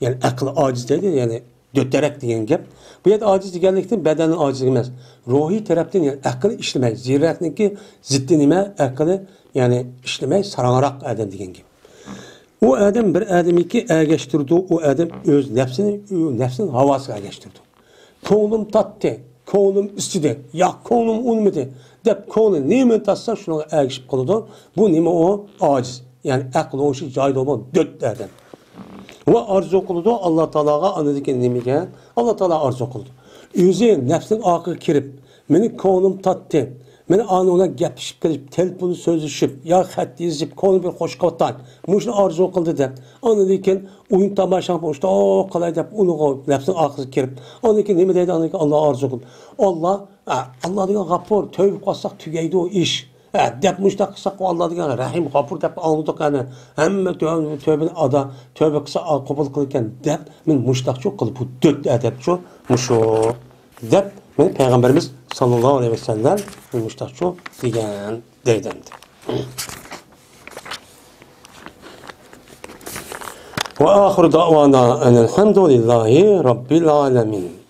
يەنى ئەقلى ئاجىز دەيدۇ، يەنى دۆتەرەك دېگەن گەپ. بۇ يەردە ئاجىز دېگەنلىكتىن بەدەننىڭ ئاجىزلىقى ئەمەس. روھىي تەرەپتىن، يەنى ئەقلى ئىشلىمەي. زېرەكنىڭكى زىتى نېمە؟ ئەقلى، يەنى ئىشلىمەي، ساراڭراق ئادەم دېگەن گەپ. ئۇ ئادەم بىر ئادەمنىڭكى ئەگەشتۈرىدۇ، ئۇ ئادەم ئۆز نەپسىنى، ئۇ نەپسىنىڭ ھاۋاسىغا ئەگەشتۈرىدۇ. كۆڭلۈم تارتتى، كۆڭلۈم ئىچىدى، يا كۆڭلۈم ئۇنىمىدى دەپ كۆڭلى نېمىنى تارتسا شۇنىڭغا ئەگىشىپ قالىدۇ. بۇ نېمە ئۇ؟ ئاجىز. يەنى ئەقلى ھوشى جايىدا بولمىغان دۆت ئادەم. ۋە ئارزۇ قىلىدۇ ئاللا تائالاغا، ئاندىن كېيىن نېمىگە؟ ئاللا تائالا ئارزۇ قىلىدۇ. ئۆزى نەپسىنىڭ ئارقىغا كىرىپ، مېنى كۆڭلۈم تارتتى. مېنى ئانا بىلەن گەپلىشىپ قېلىپ، تېلېفون سۆزلىشىپ، يا خەت يېزىپ، كۆڭلى بىر خوش قىلىۋاتاي. مۇشۇنى ئارزۇ قىلدى دەپ. ئاندىن كېيىن ئويۇن تاماشا قىلىپ، ئۇشتا قىلاي دەپ، ئۇنىڭغا نەپسىنىڭ ئارقىسىغا كىرىپ. ئاندىن كېيىن نېمە دەيدۇ؟ ئاندىن كېيىن ئاللا ئارزۇ قىلدى. ئاللا، ئە، ئاللا دېگەن غاپۇر، تەۋبە قىلساق تۈگەيدۇ ئىش. ئە، دەپ مۇشتاق قىلساق ئاللا دېگەن رەھىم، غاپۇر دەپ ئاڭلىدۇق ئەنە. ھەممە تۆ-، تۆبىنى ئادا، تۆبە قىلسا قوبۇل قىلىدىكەن دەپ، مەن مۇشتاقچۇ قىلىپ بۇ دۆت ئەدەپچۇ مۇشۇ. دەپ، مانا پەيغەمبىرىمىز ساللاللاھۇ ئەلەيھى ۋەسەللەم مۇشتاقچۇ دېگەن دەيدۇ ئەمدى. وآخر دعوانا أن الحمد لله رب العالمين.